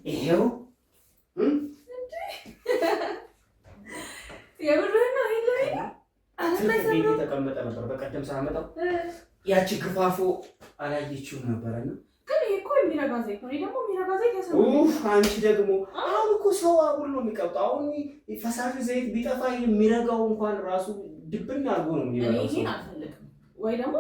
ይሄው የምርህን ነው? ይሄ ቤት የተቀመጠ ነበር። በቀደም ሳመጣው ያቺ ግፋፎ አላየችውም ነበረና ግን ይሄ እኮ የሚረጋ ዘይት ነው። እኔ ደግሞ የሚረጋ ዘይት ያሰማል። ኡፍ አንቺ ደግሞ አሁን እኮ ሰው አጉል ነው የሚቀብጠው። አሁን ፈሳሹ ዘይት ቢጠፋ የሚረጋው እንኳን ራሱ ድብና አድርጎ ነው የሚበላው። ይሄን አልፈልግም፣ ወይ ደግሞ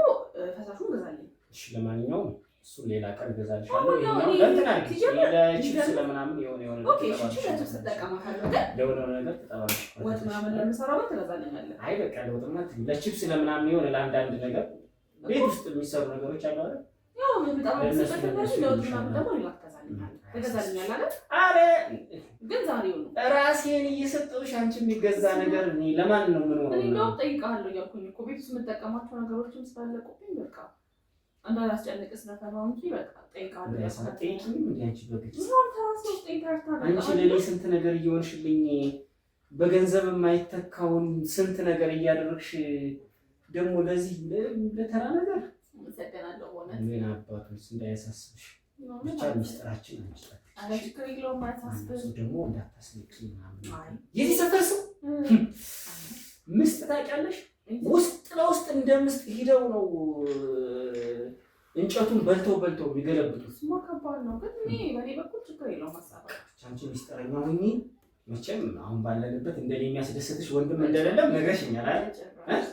ፈሳሹን ገዛልኝ። እሺ ለማንኛውም እሱ ሌላ ቀን እገዛልሻለሁ። ለእንትን አድርጊ፣ ለቺፕስ ለምናምን የሆነ የሆነ okay፣ እሺ ለቺፕስ እጠቀማታለሁ፣ ግን ለሆነ ነገር ትጠባለሽ። ወጥ ምናምን ለምሰራው ትገዛልኛለህ? አይ በቃ ለወጥማ ለቺፕስ ለምናምን የሆነ ለአንዳንድ ነገር ቤት ውስጥ የሚሰሩ ነገሮች አሉ አይደል? ያው የምጠባበስበት እንደዚህ ለወጥ ምናምን ደግሞ ሌላ ትገዛልኛለህ። ትገዛልኛለህ አይደል? ኧረ ግን ዛሬው ነው ራሴን እየሰጠሁሽ አንቺ የሚገዛ ነገር እኔ ለማን ነው የምኖረው? እኔ እንደውም እጠይቅሃለሁ እያልኩኝ እኮ ቤት ውስጥ የምጠቀማቸው ነገሮችም ስላለቁብኝ በቃ እንዳላስጨንቅ ስለፈራሁ እንጂ በቃ እጠይቅሃለሁ። አትጠይቂኝም እንደ አንቺ በግልጽ አንቺ ለእኔ ስንት ነገር እየሆንሽልኝ በገንዘብ የማይተካውን ስንት ነገር እያደረግሽ ደግሞ ለዚህ ለተራ ነገር አመሰግናለሁ። በእውነት ምን አባቱስ እንዳያሳስብሽ ብቻ ሚስጥራችን አንቺ ኧረ ችግር የለውም አያሳስብም። ደግሞ እንዳታስነቂ ምናምን። የዚህ ሰፈር ሰው ምስጥ ታውቂያለሽ? ውስጥ ለውስጥ እንደ ምስጥ ሂደው ነው እንጨቱን በልተው በልተው የሚገለብጡት። እሱማ ከባድ ነው፣ ግን እኔ በእኔ በኩል ችግር የለውም። ሀሳባቸው አንቺ ሚስጥረኛ ሁኚ። መቼም አሁን ባለንበት እንደኔ የሚያስደስትሽ ወንድም እንደሌለም ነግረሽኛል አይደል?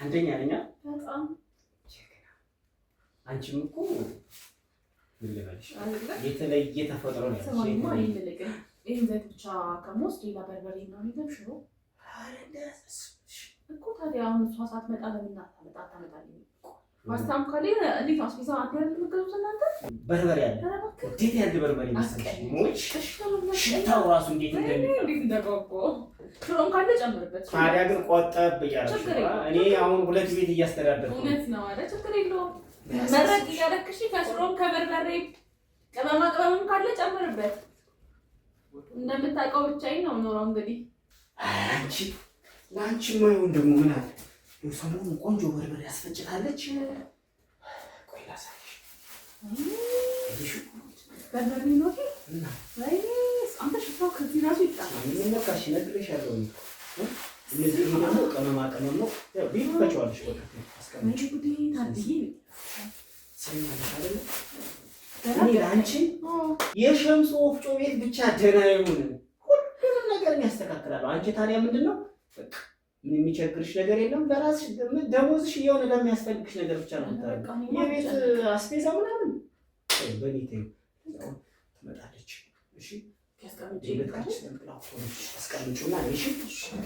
አንደኛ ነኝ በጣም አንቺም እኮ ምን ልበልሽ የተለየ ተፈጥሮ ነው ያለሽ። ስማኝማ ይሄን ዘይት ብቻ ከምወስድ ሌላ በርበሬ ምናምን የለም ሽሮ እኮ። ታዲያ አሁን እሷ ሳትመጣ ለምን አታመጣልኝም? ፓስታም ካለ እንዴት ነው አስቤዛ አንድ አይደል የምትገዙት እናንተ? በርበሬ አለ። እንዴት ያለ በርበሬ መሰለሽ! ሞች ሽታው ራሱ እንዴት እንዴት እንደጓጓሁ። ሽሮም ካለ ጨምርበት። ታዲያ ግን ቆጠብ እያደረግሽ እኔ አሁን ሁለት ቤት እያስተዳደርኩ ነው። እውነት ነው። ኧረ ችግር የለውም። መረቅ እያደረግሽ ከሽሮም ከበርበሬ ቅመማ ቅመምም ካለ ጨምርበት። እንደምታውቀው ብቻዬን ነው የምኖረው እንግዲህ። አንቺ ለአንቺ የማይሆን ደግሞ ምን አለ? ሰሞኑን ቆንጆ በርበሬ ያስፈጭታለች። ቆይ ላሳይሽ። በርበሬ ነው አንተ ሽታው ከዚህ ራሱ ይጣላል። ነካሽ ነግሬሻለሁ። እነዚህ ይሄ ደግሞ ቅመማ ቅመም ነው። ያው ቤት ፈጨዋለሽ። በቃ አስቀምጪ። ትሰሚኛለሽ አይደለ? እኔ ለአንቺ የሸምሱ ወፍጮ ቤት ብቻ ደህና ይሁን፣ ሁሉንም ነገር ያስተካክላሉ። አንቺ ታዲያ ምንድን ነው በቃ ምን የሚቸግርሽ ነገር የለም። ለራስሽ ደሞዝሽ እየሆነ ለሚያስፈልግሽ ነገር ብቻ ነው የምታደርጊው። የቤት አስቤዛ ምናምን በእኔ ተይው። ትመጣለች። እሺ አስቀምጪውና እሺ፣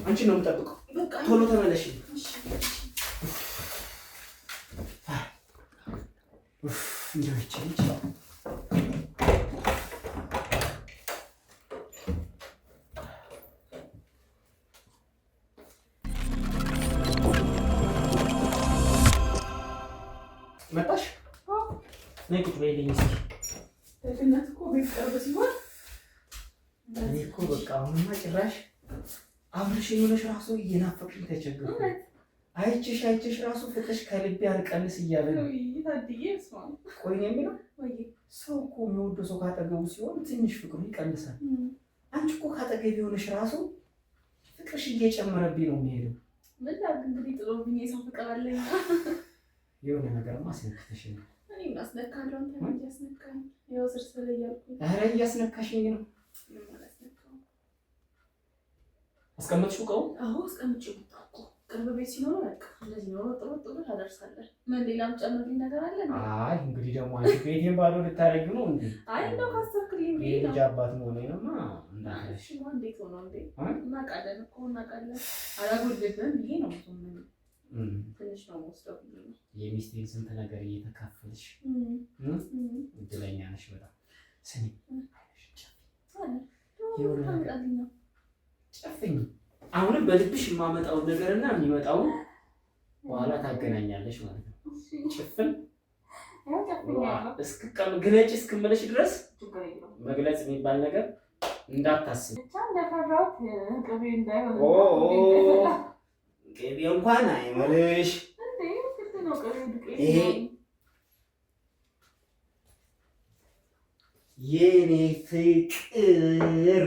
አንቺን ነው የምጠብቀው። ቶሎ ተመለሽ። እንደው ይቺ ልጅ መጣሽ? ነይ ቁጭ በይልኝ እስኪ። ደግነት እኮ ቤት ቅርብ ሲሆን እኔ እኮ በቃ አሁንማ ጭራሽ አብረሽኝ ሆነሽ ራሱ እየናፈቅሽኝ ተቸገርኩ። አይቼሽ አይቼሽ ራሱ ፍቅርሽ ከልቤ አልቀንስ እያለ ነው። ቆይ ነው የሚለው ሰው እኮ የሚወደው ሰው ካጠገቡ ሲሆን ትንሽ ፍቅሩ ይቀንሳል። አንቺ እኮ ካጠገብ የሆነሽ ራሱ ፍቅርሽ እየጨመረብኝ ነው የሚሄደው። ምን ላድርግ እንግዲህ ጥሎብኝ የሰው ፍቅር አለኝ። የሆነ ነገርማ አስነክተሽኝ ነው። እኔ አስነካለሁ። አንተ ነህ እያስነካኝ። ይኸው ስርስር እያልኩኝ። ኧረ እያስነካሽኝ ነው። አስቀመጥሽው እቃውን? አዎ አስቀምጬው መጣሁ እኮ። ቅርብ ቤት ሲኖር በቃ እንደዚህ ነው፣ ሮጥ ሮጥ ብለህ ታደርሳለህ። ምን ሌላም ጨምርልኝ ነገር አለ እንዴ? አይ እንግዲህ ደግሞ አንቺ ቤቴን ባዶ ልታደርጊው ነው እንዴ? አይ እንደው ካሰብክልኝ ብዬ ነው። የልጅ አባት መሆኔንማ እንዳትረሺ። እሺ እንዴት ሆኖ እንዴ? እናውቃለን እኮ እናውቃለን። አላጎድልብህም ብዬ ነው ብዙም ትንሽ ነው የምወስደው ብዬ ነው። የሚስቴን ስንት ነገር እየተካፈልሽ እድለኛ ነሽ በጣም። ስሚ ጨፍኝ። አሁንም በልብሽ የማመጣውን ነገርና የሚመጣውን በኋላ ታገናኛለሽ ማለት ነው። ጭፍን ግለጭ እስክምልሽ ድረስ መግለጽ የሚባል ነገር እንዳታስብ። ቅቤ እንኳን አይመልሽ። ይሄ የኔ ፍቅር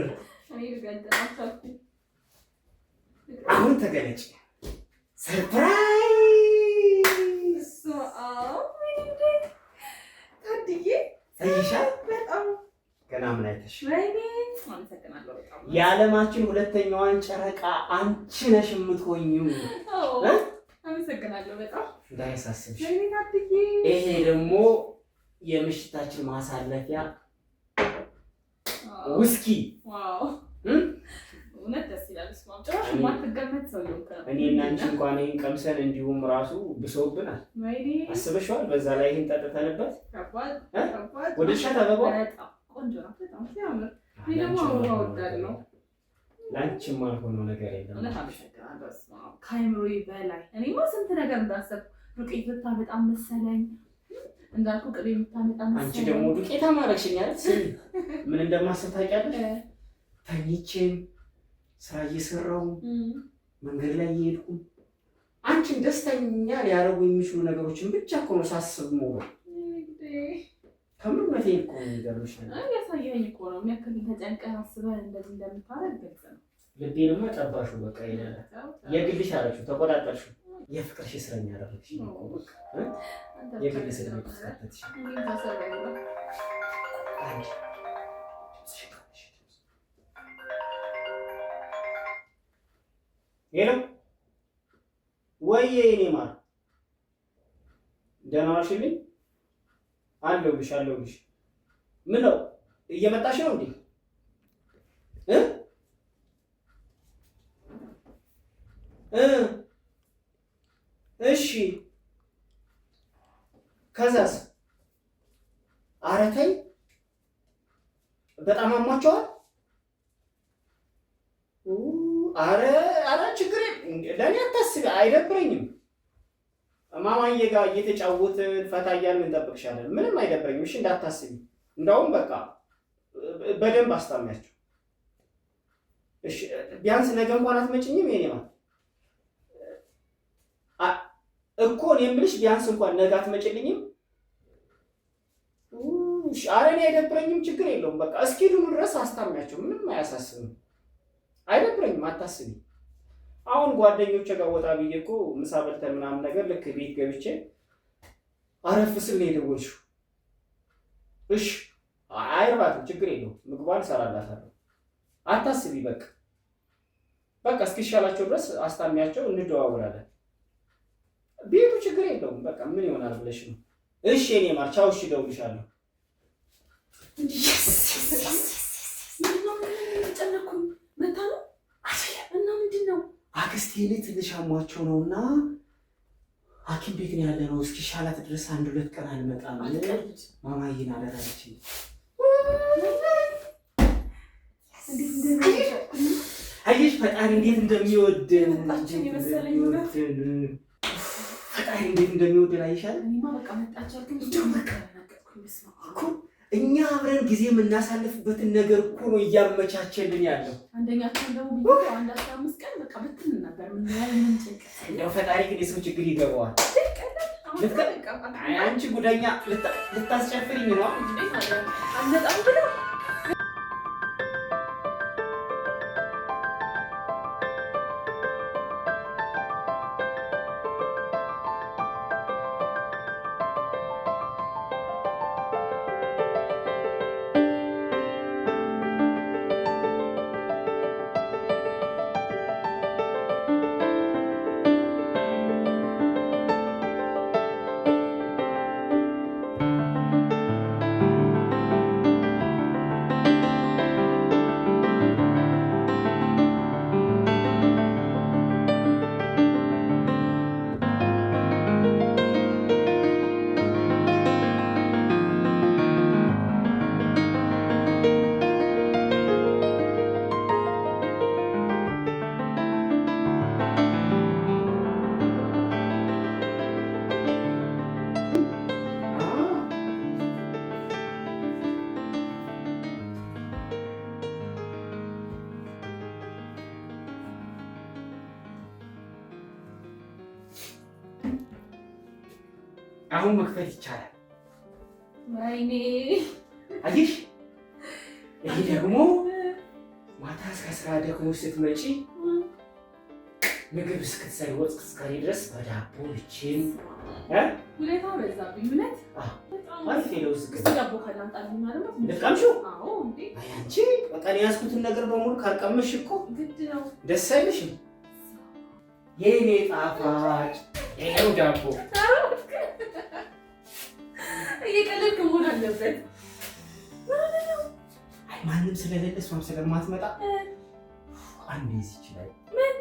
አሁን ተገለጭ። Surprise! ታድዬ ታይሻል። በጣም ገና ምን አይተሽ? የዓለማችን ሁለተኛዋን ጨረቃ አንቺ ነሽ የምትሆኚው። አመሰግናለሁ በጣም እንዳያሳስብሽ። ይሄ ደግሞ የምሽታችን ማሳለፊያ ውስኪ። እውነት ደስ ይላል። ጭራሽ የማትገመት ሰው እኔ እና አንቺ እንኳን ይሄን ቀምሰን እንዲሁም ራሱ ብሶብናል። አስበሽዋል? በዛ ላይ ይሄን ጠጥተንበት ወደድሻት? አበባ ቆንጆ ናት በጣም ሲያምር። እኔ ደግሞ አበባ እወዳለሁ። ለአንቺም አልሆነው ነገር የለም። እውነት አመሰግናለሁ። ከአእምሮዬ በላይ እኔማ ስንት ነገር እንዳሰብኩ ዱቄት ብታመጣ መሰለኝ እንዳልኩ ቅቤ የምታመጣ መሰለኝ። አንቺ ደግሞ ዱቄት አማረግሽኝ አይደል? ስሚ ምን እንደማስብ ታውቂያለሽ? ተኝቼም ስራ እየሰራሁ መንገድ ላይ እየሄድኩም አንቺን ደስተኛ ሊያደርጉ የሚችሉ ነገሮችን ብቻ እኮ ነው ሳስብ የምውለው። ከምር እውነቴን እኮ ነው። የሚገርምሽ ነገር ያሳየኸኝ እኮ ነው። ምን ያክል ተጨንቀህ አስበህ እንደዚህ እንደምታደርግ ግልጽ ነው። ልቤንማ ጠባሽው፣ በቃ የግልሽ አደረግሽው፣ ተቆጣጠርሽው። የፍቅርሽ እስረኛ አደረግሽኝ እኮ በቃ የግል እስር ቤት ውስጥ ከተትሽ። Hello ወይዬ፣ የእኔ ማር ደህና ዋልሽልኝ? አለሁልሽ አለሁልሽ። ምን ነው እየመጣሽ ነው እንዴ? እሺ ከዛስ? ኧረ ተይ በጣም አሟቸዋል። ኧረ ኧረ ችግር ለእኔ አታስቢ፣ አይደብረኝም። ማማዬ ጋር እየተጫወትን ፈታ እያልን እንጠብቅሻለን። ምንም አይደብረኝም። እሺ እንዳታስቢ። እንደውም በቃ በደንብ አስታሚያቸው። እሺ ቢያንስ ነገ እንኳን አትመጭኝም? የኔ ማለት እኮ እኔ የምልሽ ቢያንስ እንኳን ነገ አትመጭልኝም? እሺ ኧረ እኔ አይደብረኝም፣ ችግር የለውም። በቃ እስኪድኑ ድረስ አስታሚያቸው። ምንም አያሳስብም። አይደብረኝም፣ አታስቢ። አሁን ጓደኞቼ ጋር ወጣ ብዬ እኮ ምሳ በልተን ምናምን ነገር ልክ ቤት ገብቼ አረፍ ስል ነው የደወልሽው። እሺ አይርባትም፣ ችግር የለውም፣ ምግቧን እሰራላታለሁ። አታስቢ፣ በቃ በቃ እስኪሻላቸው ድረስ አስታሚያቸው እንደዋወላለን። ቤቱ ችግር የለውም። በቃ ምን ይሆናል ብለሽ ነው። እሺ የኔ ማር ቻው። እሺ እደውልልሻለሁ። አክስቴ እኔ ትንሽ አሟቸው ነውና ሐኪም ቤት ነው ያለ ነው። እስኪሻላት ድረስ አንድ ሁለት ቀን አልመጣም። ማማዬን አደራችኝ። አየሽ ፈጣሪ እንዴት እንደሚወደን ፈጣሪ እንዴት እንደሚወደን አይሻልም? እኛ አብረን ጊዜ የምናሳልፍበትን ነገር እኮ ነው እያመቻቸልን ያለው። አንደኛችን ደግሞ ብዬ አንድ 15 ቀን በቃ ብትን ነበር። ምን ምን ጭንቀት እንደው ፈጣሪ ግን የሰው ችግር ይገባዋል። አንቺ ጉደኛ ልታስጨፍሪኝ ነው። አልመጣም ብለው አሁን መክፈት ይቻላል። ወይኔ አየሽ፣ ይሄ ደግሞ ማታ እስከ ስራ ደግሞ ስትመጪ ምግብ እስክትሰሪ ወጥ እስክትሰሪ ድረስ በዳቦ ይችን ሁኔታ በዛብኝ። እውነት አሪፍ የለውዝ ዳቦ ካላምጣልኝ ማለት ነው። ልትቀምሺው? አዎ እንዴ! አይ አንቺ በቃ እኔ ያዝኩትን ነገር በሙሉ ካልቀመሽ እኮ ግድ ነው። ደስ አይልሽም? የኔ ጣፋጭ ይኸው ዳቦ። እየቀለድክ መሆን አለበት። አይ ማንም ስለሌለ እሷም ስለማትመጣ አንዴ እዚህ ይችላል። ምን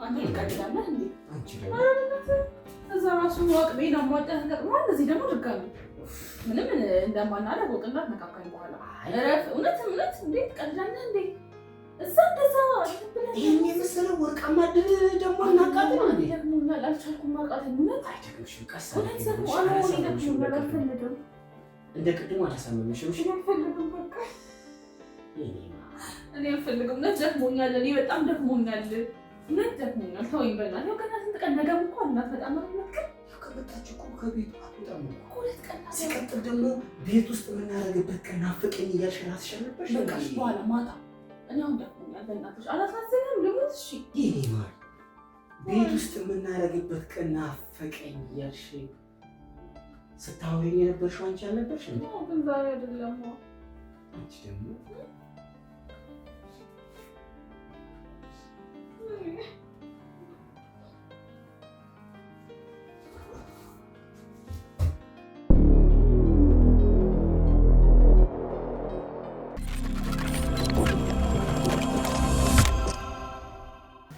አንተ ትቀልዳለህ እንዴ? አንቺ ደግሞ እዛ ራሱ አቅሜን አሟጠህ ተጠቅመሃል። እዚህ ደግሞ ድጋሚ ምንም እንደማናደርግ ወቅላት ነካካኝ በኋላ እረፍ። እውነት እውነት እንዴ ትቀልዳለህ እንዴ? እዛ እንደዛ ይሄን የመሰለ ወርቃማ ድል ደግሞ እናቃጥል እንዴ? ደግሞኛል፣ አልቻልኩም። አቃተኝ። እውነት አይደግምሽም። ቀስ እውነት ደግሞ አልሆነ ደግሞኛል፣ አልፈልግም። እንደ ቅድሙ አላሳመምሽም። እሺ አልፈልግም፣ በቃ እኔ አልፈልግም። እውነት ደክሞኛል። እኔ በጣም ደክሞኛል። እውነት ደክሞኛል። ተወኝ በእናትህ። ያው ገና ስንት ቀን ነገም እኮ አልናት በጣም ሁለት ቀን ከመጣች እኮ ከቤቱ አትወጣም እኮ ሁለት ቀን ናት። ሲቀጥል ደግሞ ቤት ውስጥ የምናደርግበት ቀን ናፍቀኝ እያልሽ እራስሽ አልነበርሽ? በቃ እሺ፣ በኋላ ማታ። እኔ አሁን ደክሞኛል። በእናትሽ አላሳዝንም። ልሙት። እሺ የኔ ማር፣ ቤት ውስጥ የምናደርግበት ቀን ናፈቀኝ እያልሽ ስታወሪኝ የነበርሽው አንቺ አልነበርሽ እንዴ? ግን ዛሬ አይደለም። አንቺ ደግሞ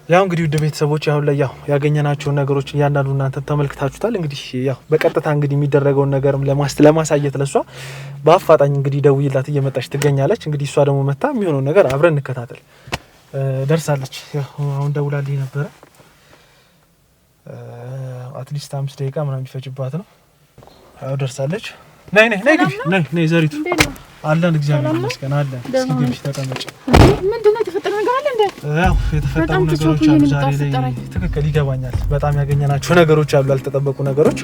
ያው እንግዲህ ውድ ቤተሰቦች አሁን ላይ ያው ያገኘናቸውን ነገሮች እያንዳንዱ እናንተ ተመልክታችሁታል። እንግዲህ ያው በቀጥታ እንግዲህ የሚደረገውን ነገርም ለማሳየት ለሷ በአፋጣኝ እንግዲህ ደውዬላት እየመጣች ትገኛለች። እንግዲህ እሷ ደግሞ መታ የሚሆነውን ነገር አብረን እንከታተል። ደርሳለች። ያው አሁን ደውላልኝ ነበረ። at least 5 ደቂቃ ምናምን ቢፈጅባት ነው። ያው ደርሳለች። ነይ ነይ ነይ ግቢ ነይ ነይ ዘሪቱ አለን። እግዚአብሔር ይመስገን አለን። እስኪ ግቢ ተቀመጭ። ምንድን ነው የተፈጠረ ነገር አለ እንዴ? ያው የተፈጠሩ ነገሮች አሉ ዛሬ ላይ። ትክክል ይገባኛል። በጣም ያገኘናቸው ነገሮች አሉ፣ ያልተጠበቁ ነገሮች።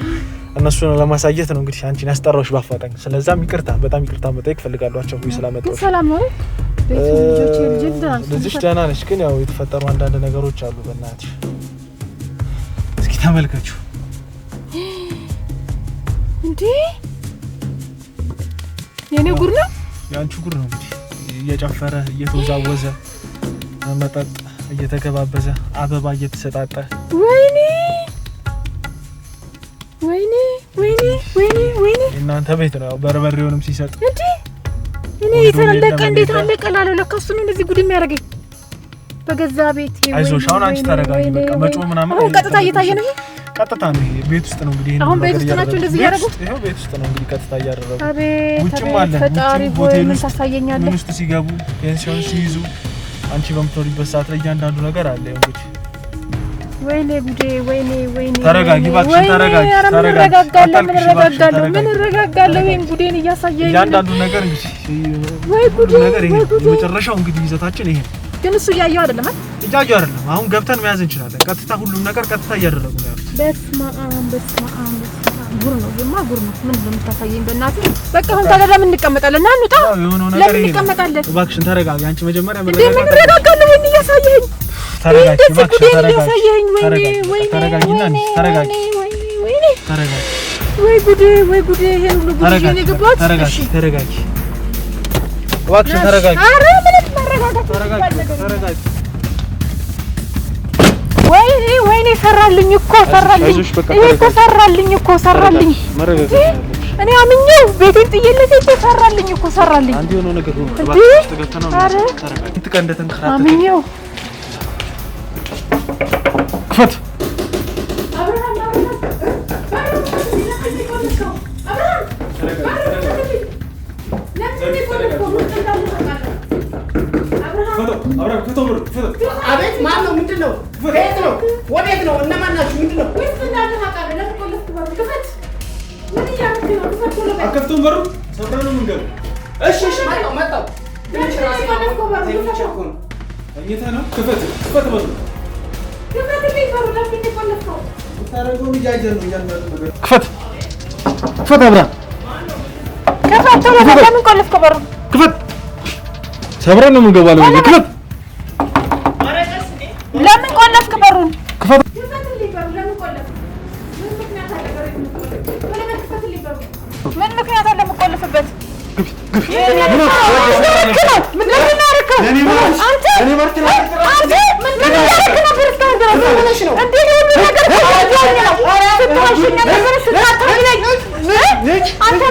እነሱን ለማሳየት ነው እንግዲህ አንቺን ያስጠራሁሽ ባፋጣኝ። ስለዛም ይቅርታ፣ በጣም ይቅርታ መጠየቅ እፈልጋለሁ አቸው ስላመጣሁሽ። ሰላም ነው? ልጅሽ ደህና ነች፣ ግን ያው የተፈጠሩ አንዳንድ ነገሮች አሉ። በእናትሽ እስኪ ተመልከቹ። እንዴ የኔ ጉር ነው፣ የአንቺ ጉር ነው። እንግዲህ እየጨፈረ እየተወዛወዘ መጠጥ እየተገባበዘ አበባ እየተሰጣጠ ወይኔ ወይኔ ወይኔ ወይኔ ወይኔ እናንተ ቤት ነው በርበሬውንም ሲሰጥ እንዴ እኔ የተለቀ እንዴት አለቀ ላለው ለካ እሱ ነው እንደዚህ ጉድ የሚያደርገኝ በገዛ ቤቴ። አይዞሽ አሁን አንቺ ተረጋጊ። በቃ መጮህ ምናምን አሁን ቀጥታ እየታየ ነው። ይሄ ቀጥታ ነው። ይሄ ቤት ውስጥ ነው እንግዲህ አሁን ቤት ውስጥ ናቸው እንደዚህ እያደረጉ። ይሄው ቤት ውስጥ ነው እንግዲህ ቀጥታ እያደረጉ። ውጭም አለ። ፈጣሪ ሆይ ምን ታሳየኛለህ? ምን ውስጥ ሲገቡ ፔንሲዮን ሲይዙ አንቺ በምትኖሪበት ሰዓት ላይ እያንዳንዱ ነገር አለ። እንግዲህ ወይኔ ጉዴ፣ ወይኔ ወይኔ። ተረጋጊ እባክሽ፣ ተረጋጊ። ምን እረጋጋለሁ? ምን እረጋጋለሁ? ምን እረጋጋለሁ? ይሄን ጉዴን እያሳየኝ እያንዳንዱ ነገር እንግዲህ ወይ ጉዴ፣ ወይ ጉዴ። የመጨረሻው እንግዲህ ይዘታችን ይሄ ነው። ግን እሱ እያየው አይደለም አይደል? እያየው አይደለም። አሁን ገብተን መያዝ እንችላለን። ቀጥታ ሁሉም ነገር ቀጥታ እያደረጉ ነው ያሉት። በስመ አብ በስመ አብ በስመ አብ። ጉር ነው ይሄማ፣ ጉር ነው። ምንድን ነው የምታሳየኝ? በእናትህ በቃ አሁን ታዲያ ለምን እንቀመጣለን? ና እንውጣ። ለምን እንቀመጣለን? እባክሽን ተረጋጊ። አንቺ መጀመሪያ እንዴ ምን እረጋጋለሁ? ይሄን እያሳየኸኝ ተረጋጊ እባክሽን፣ ተረጋጊ። ወይኔ ተረጋጊና ተረጋጊ። ወይኔ ተረጋጊ። ወይ ጉዴ፣ ወይ ጉዴ! ይሄን ሁሉ ጉድ ይዤ ነው የገባሁት። ተረጋጊ፣ ተረጋጊ እባክሽን፣ ተረጋጊ። ኧረ ምንም መረጋጋት ተረጋጊ። ወይኔ ወይኔ! ሰራልኝ እኮ ሰራልኝ። ይሄ እኮ ሰራልኝ እኮ ሰራልኝ። እኔ አምኜው ቤቴን ጥዬለት እኮ ሰራልኝ እኮ ሰራልኝ። አንድ የሆነው ነገር ሆኖ እባክሽ ተገብተን ነው። ተረጋጊ። አምኜው ክፈት። አቤት። ማን ነው? ምንድን ነው? ከየት ነው? ወዴት ነው? እነማን ናችሁ? ምንድን ነው? አከፍተውን በሩ ሰብረን ነው የምንገባው። እሺ፣ እሺ፣ መጣሁ፣ መጣሁ። ትንሽ ራሴ ተኝቼ እኮ ነው። ተኝተህ ነው? ክፈት፣ ክፈት በሩ። ክፈት፣ ክፈት፣ አብርሃም ክፈት። ለምን ቆለፍከው በሩን? ክፈት። ሰብረን ነው የምንገባው። ክፈት። ለምን ቆለፍክ በሩን? ክፈት። ምን ምክንያት አለ የምቆልፍበት? አንተ